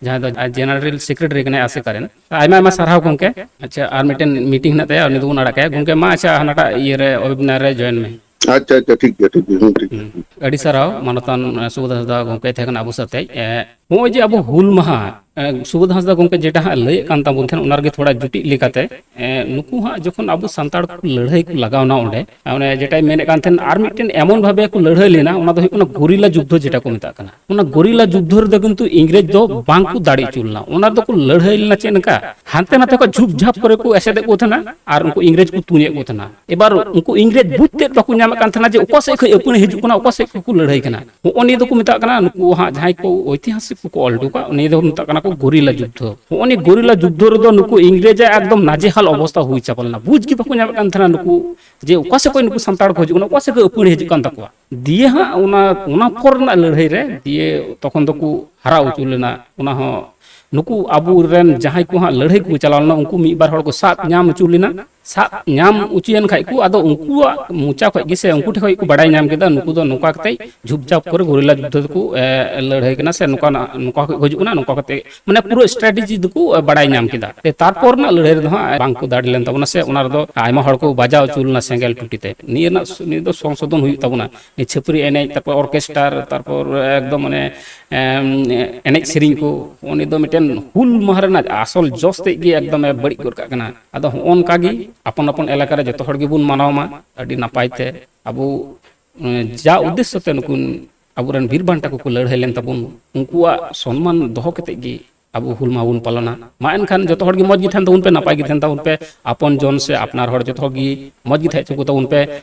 ᱡᱟᱦᱟᱸᱭ ᱫᱚ ᱡᱮᱱᱟᱨᱮᱞ ᱥᱮᱠᱨᱮᱴᱟᱨᱤ ᱠᱟᱱᱟᱭ ᱟᱥᱮᱠᱟ ᱨᱮᱱ᱾ ᱟᱭᱢᱟ ᱟᱭᱢᱟ ᱥᱟᱨᱦᱟᱣ ᱜᱚᱢᱠᱮ᱾ ᱟᱪᱪᱷᱟ, ᱟᱨ ᱢᱤᱫᱴᱮᱱ ᱢᱤᱴᱤᱝ ᱦᱮᱱᱟᱜ ᱛᱟᱭᱟ, ᱩᱱᱤ ᱫᱚᱵᱚᱱ ᱟᱲᱟᱜ ᱠᱟᱭᱟ᱾ ᱜᱚᱢᱠᱮ, ᱢᱟ ᱟᱪᱪᱷᱟ, ᱦᱟᱱᱟᱴᱟᱜ ᱤᱭᱟᱹ ᱨᱮ, ᱳᱭᱮᱵᱤᱱᱟᱨ ᱨᱮ ᱡᱚᱭᱮᱱ ᱢᱮ᱾ ᱟᱪᱪᱷᱟ, ᱟᱪᱪᱷᱟ, ᱴᱷᱤᱠ ᱜᱮᱭᱟ, ᱴᱷᱤᱠ ᱜᱮᱭᱟ, ᱦᱩᱸ, ᱴᱷᱤᱠ ᱜᱮᱭᱟ᱾ ᱦᱩᱸ᱾ ᱟᱹᱰᱤ ᱥᱟᱨᱦᱟᱣ ᱢᱟᱱᱚᱛᱟᱱ, ᱮ, ᱥᱩᱵᱳᱫᱷ ᱦᱟᱸᱥᱫᱟ ᱜᱚᱢᱠᱮ ᱛᱟᱦᱮᱸ ᱠᱟᱱᱟ ᱟᱵᱚ ᱥᱟᱛᱮ᱾ ᱮ, ᱱᱚᱜᱼᱚᱭ ᱡᱮ ᱟᱵᱚ ᱦᱩᱞ ᱢᱟᱦᱟ, ᱮ, ᱥᱩᱵᱳᱫᱷ ᱦᱟᱸᱥᱫᱟ ᱜᱚᱢᱠᱮ ᱡᱮᱴᱟ ᱦᱟᱸᱜ ᱞᱟᱹᱭᱮᱫ ᱠᱟᱱ ᱛᱟᱵᱚᱱ ᱛᱟᱦᱮᱸᱱ, ᱚᱱᱟ ᱨᱮᱜᱮ ᱛᱷᱚᱲᱟ ᱡᱩᱴᱤᱡ ᱞᱮᱠᱟᱛᱮ, ᱮ, ᱱᱩᱠᱩ ᱦᱟᱸᱜ ᱡᱚᱠᱷᱚᱱ ᱟᱵᱚ ᱥᱟᱱᱛᱟᱲ ᱠᱚ ᱞᱟᱹᱲᱦᱟᱹᱭ ᱠᱚ ᱞᱟᱜᱟᱣᱱᱟ ᱚᱸᱰᱮ, ᱚᱱᱮ ᱡᱮᱴᱟᱭ ᱢᱮᱱᱮᱫ ᱠᱟᱱ ᱛᱟᱦᱮᱸᱱ, ᱟᱨ ᱢᱤᱫᱴᱮᱱ ᱮᱢᱚᱱ ᱵᱷᱟᱵᱮ ᱠᱚ ᱞᱟᱹᱲᱦᱟᱹᱭ ᱞᱮᱱᱟ, ᱚᱱᱟ ᱫᱚ ᱦᱩᱭᱩᱜ ᱠᱟᱱᱟ ᱜᱚᱨᱤᱞᱟ ᱡᱩᱫᱽᱫᱷᱚ ᱡᱮᱴᱟ ᱠᱚ ᱢᱮᱛᱟᱜ ᱠᱟᱱᱟ᱾ ᱚᱱᱟ ᱜᱚᱨᱤᱞᱟ ᱡᱩᱫᱽᱫᱷᱚ ᱨᱮᱫᱚ ᱠᱤᱱᱛᱩ ᱤᱝᱨᱮᱡᱽ ᱫᱚ ᱵᱟᱝ ᱠᱚ ᱫᱟᱲᱮ ᱦᱚᱪᱚ ᱞᱮᱱᱟ᱾ ᱚᱱᱟ ᱨᱮᱫᱚ ᱠᱚ ᱞᱟᱹᱲᱦᱟᱹᱭ ᱞᱮᱱᱟ ᱪᱮᱫ ᱞᱮᱠᱟ, ᱦᱟᱱᱛᱮ ᱱᱟᱛᱮ ᱠᱷᱚᱱ ᱡᱷᱩᱯ ᱡᱷᱟᱯ ᱠᱚᱨᱮ ᱠᱚ ᱮᱥᱮᱫᱮᱫ ᱠᱚ ᱛᱟᱦᱮᱸᱱᱟ ᱟᱨ ᱩᱱᱠᱩ ᱤᱝᱨᱮᱡᱽ ᱠᱚ ᱛᱩᱧᱮᱫ ᱠᱚ ᱛᱟᱦᱮᱸᱱᱟ᱾ ᱮᱵᱟᱨ ᱩᱱᱠᱩ ᱤᱝᱨᱮᱡᱽ ᱵᱩᱡᱽ ᱛᱮᱫ ᱵᱟᱠᱚ ᱧᱟᱢᱮᱫ ᱠᱟᱱ ᱛᱟᱦᱮᱸᱱᱟ ᱡᱮ ᱚᱠᱟ ᱥᱮᱫ ᱠᱷᱚᱱ ᱟᱹᱯᱟᱹᱲᱤ ᱦᱤᱡᱩᱜ ᱠᱟᱱᱟ, ᱚᱠᱟ ᱥᱮᱫ ᱠᱷᱚᱱ ᱠᱚ ᱞᱟᱹᱲᱦᱟᱹᱭ ᱠᱟᱱᱟ᱾ ᱦᱚᱸᱜᱼᱚ ᱱᱤᱭᱟᱹ ᱫᱚᱠᱚ ᱢᱮᱛᱟᱜ ᱠᱟᱱᱟ, ᱱᱩᱠᱩ ᱦᱟᱸᱜ ᱡᱟᱦᱟᱸᱭ ᱠᱚ ᱳᱭᱛᱤᱦᱟᱥᱤᱠ ᱠᱚᱠᱚ ᱚᱞ ᱦᱚᱴᱚ ᱠᱟᱜ, ᱱᱤᱭᱟᱹ ᱫᱚᱠᱚ ᱢᱮᱛᱟᱜ ᱠᱟᱱᱟ ᱠᱚ ᱜᱚᱨᱤᱞᱟ ᱡᱩᱫᱽᱫᱷᱚ᱾ ᱦᱚᱸᱜᱼᱚ ᱱᱤᱭᱟᱹ ᱜᱚᱨᱤᱞᱟ ᱡᱩᱫᱽᱫᱷᱚ ᱨᱮᱫᱚ ᱱᱩᱠᱩ ᱤᱝᱨᱮᱡᱽ ᱟᱜ ᱮᱠᱫᱚᱢ ᱱᱟᱡᱮᱦᱟᱞ ᱚᱵᱚᱥᱛᱟ ᱦᱩᱭ ᱪᱟᱵᱟ ᱞᱮᱱᱟ, ᱵᱩᱡᱽ ᱜᱮ ᱵᱟᱠᱚ ᱧᱟᱢᱮᱫ ᱠᱟᱱ ᱛᱟᱦᱮᱸᱱᱟ ᱱᱩᱠᱩ ᱡᱮ ᱚᱠᱟ ᱥᱮᱫ ᱠᱷᱚᱱ ᱱᱩᱠᱩ ᱥᱟᱱᱛᱟᱲ ᱠᱚ ᱦᱤᱡᱩᱜ ᱠᱟᱱᱟ, ᱚᱠᱟ ᱥᱮᱫ ᱠᱷᱚᱱ ᱟᱹᱯᱟᱹᱲᱤ ᱦᱤᱡᱩᱜ ᱠᱟᱱ ᱛᱟᱠᱚᱣᱟ᱾ ᱫᱤᱭᱮ ᱦᱟᱸᱜ ᱚᱱᱟ, ᱚᱱᱟ ᱯᱚᱨ ᱨᱮᱱᱟᱜ ᱞᱟᱹᱲᱦᱟᱹᱭ ᱨᱮ ᱫᱤᱭᱮ ᱛᱚᱠᱷᱚᱱ ᱫᱚᱠᱚ ᱦᱟᱨᱟ ᱦᱚᱪᱚ ᱞᱮᱱᱟ᱾ ᱚᱱᱟ ᱦᱚᱸ ᱱᱩᱠᱩ ᱟᱵᱚᱨᱮᱱ ᱡᱟᱦᱟᱸᱭ ᱠᱚ ᱦᱟᱸᱜ ᱞᱟᱹᱲᱦᱟᱹᱭ ᱠᱚ ᱪᱟᱞᱟᱣ ᱞᱮᱱᱟ, ᱩᱱᱠᱩ ᱢᱤᱫ ᱵᱟᱨ ᱦᱚᱲ ᱠᱚ ᱥᱟᱵ ᱧᱟᱢ ᱦᱚᱪᱚ ᱞᱮᱱᱟ᱾ ᱥᱟᱵ ᱧᱟᱢ ᱦᱚᱪᱚᱭᱮᱱ ᱠᱷᱟᱡ ᱠᱚ, ᱟᱫᱚ ᱩᱱᱠᱩᱣᱟᱜ ᱢᱚᱪᱟ ᱠᱷᱚᱡ ᱜᱮ ᱥᱮ ᱩᱱᱠᱩ ᱴᱷᱮᱱ ᱠᱷᱚᱡ ᱠᱚ ᱵᱟᱲᱟᱭ ᱧᱟᱢ ᱠᱮᱫᱟ, ᱱᱩᱠᱩ ᱫᱚ ᱱᱚᱝᱠᱟ ᱠᱟᱛᱮ ᱡᱷᱩᱯ ᱡᱷᱟᱯ ᱠᱚᱨᱮ ᱜᱚᱨᱤᱞᱟ ᱡᱩᱫᱽᱫᱷᱚ ᱫᱚᱠᱚ, ᱮ, ᱞᱟᱹᱲᱦᱟᱹᱭ ᱠᱟᱱᱟ ᱥᱮ ᱱᱚᱝᱠᱟ, ᱱᱚᱝᱠᱟ ᱠᱷᱚᱡ ᱠᱚ ᱦᱤᱡᱩᱜ ᱠᱟᱱᱟ, ᱱᱚᱝᱠᱟ ᱠᱟᱛᱮ ᱢᱟᱱᱮ ᱯᱩᱨᱟᱹ ᱥᱴᱨᱟᱴᱮᱡᱤ ᱫᱚᱠᱚ, ᱮ, ᱵᱟᱲᱟᱭ ᱧᱟᱢ ᱠᱮᱫᱟ᱾ ᱛᱮ ᱛᱟᱨᱯᱚᱨ ᱨᱮᱱᱟᱜ ᱞᱟᱹᱲᱦᱟᱹᱭ ᱨᱮᱫᱚ ᱦᱟᱸᱜ ᱵᱟᱝ ᱠᱚ ᱫᱟᱲᱮ ᱞᱮᱱ ᱛᱟᱵᱚᱱᱟ ᱥᱮ ᱚᱱᱟ ᱨᱮᱫᱚ ᱟᱭᱢᱟ ᱦᱚᱲ ᱠᱚ ᱵᱟᱡᱟᱣ ᱦᱚᱪᱚ ᱞᱮᱱᱟ ᱥᱮᱸᱜᱮᱞ ᱴᱩᱴᱤ ᱛᱮ᱾ ᱱᱤᱭᱟᱹ ᱨᱮᱱᱟᱜ ᱥᱩ-, ᱱᱤᱭᱟᱹ ᱫᱚ ᱥᱚᱝᱥᱳᱫᱷᱚᱱ ᱦᱩᱭᱩᱜ ᱛᱟᱵᱚᱱᱟ᱾ ᱱᱤᱭᱟᱹ ᱪᱷᱟᱹᱯᱨᱤ ᱮᱱᱮᱡ, ᱛᱟᱨᱯᱚᱨ ᱚᱨᱠᱮᱥᱴᱟᱨ, ᱛᱟᱨᱯᱚᱨ ᱮᱠᱫᱚᱢ ᱢᱟᱱᱮ, ᱮᱢ, ᱮᱱᱮᱡ ᱥᱮᱨᱮᱧ ᱠᱚ, ᱱᱤᱭᱟᱹ ᱫᱚ ᱢᱤᱫᱴᱮᱱ ᱦᱩᱞ ᱢᱟᱦᱟ ᱨᱮᱱᱟᱜ ᱟᱥᱚᱞ ᱡᱚᱥ ᱛᱮᱫ ᱜᱮ ᱮᱠᱫᱚᱢᱮ ᱵᱟᱹᱲᱤᱡ ᱜᱚᱫ ᱠᱟᱜ ᱠᱟᱱᱟ᱾ ᱟᱫᱚ ᱦᱚᱸᱜᱼᱚ ᱱᱚᱝᱠᱟ ᱜᱮ ᱟᱯᱚᱱ ᱟᱯᱚᱱ ᱮᱞᱟᱠᱟ ᱨᱮ ᱡᱚᱛᱚ ᱦᱚᱲ ᱜᱮᱵᱚᱱ ᱢᱟᱱᱟᱣ ᱢᱟ ᱟᱹᱰᱤ ᱱᱟᱯᱟᱭ ᱛᱮ᱾ ᱟᱵᱚ, ᱮᱸ, ᱡᱟ ᱩᱫᱽᱫᱮᱥᱥᱚ ᱛᱮ ᱱᱩᱠᱩ ᱟᱵᱚᱨᱮᱱ ᱵᱤᱨ ᱵᱟᱱᱴᱟ ᱠᱚᱠᱚ ᱞᱟᱹᱲᱦᱟᱹᱭ ᱞᱮᱱ ᱛᱟᱵᱚᱱ, ᱩᱱᱠᱩᱣᱟᱜ ᱥᱚᱱᱢᱟᱱ ᱫᱚᱦᱚ ᱠᱟᱛᱮ ᱜᱮ ᱟᱵᱚ ᱦᱩᱞ ᱢᱟᱦᱟ ᱵᱚᱱ ᱯᱟᱞᱚᱱᱟ᱾ ᱢᱟ ᱮᱱᱠᱷᱟᱱ ᱡᱚᱛᱚ ᱦᱚᱲ ᱜᱮ ᱢᱚᱡᱽ ᱜᱮ ᱛᱟᱦᱮᱱ ᱛᱟᱵᱚᱱ ᱯᱮ, ᱱᱟᱯᱟᱭ ᱜᱮ ᱛᱟᱦᱮᱱ ᱛᱟᱵᱚᱱ ᱯᱮ, ᱟᱯᱚᱱ ᱡᱚᱱ ᱥᱮ ᱟᱯᱱᱟᱨ ᱦᱚᱲ ᱡᱚᱛᱚ ᱦᱚᱲ ᱜᱮ ᱢᱚᱡᱽ ᱜᱮ ᱛᱟᱦᱮᱸ ᱦᱚᱪᱚ ᱠᱚ ᱛᱟᱵᱚᱱ ᱯᱮ᱾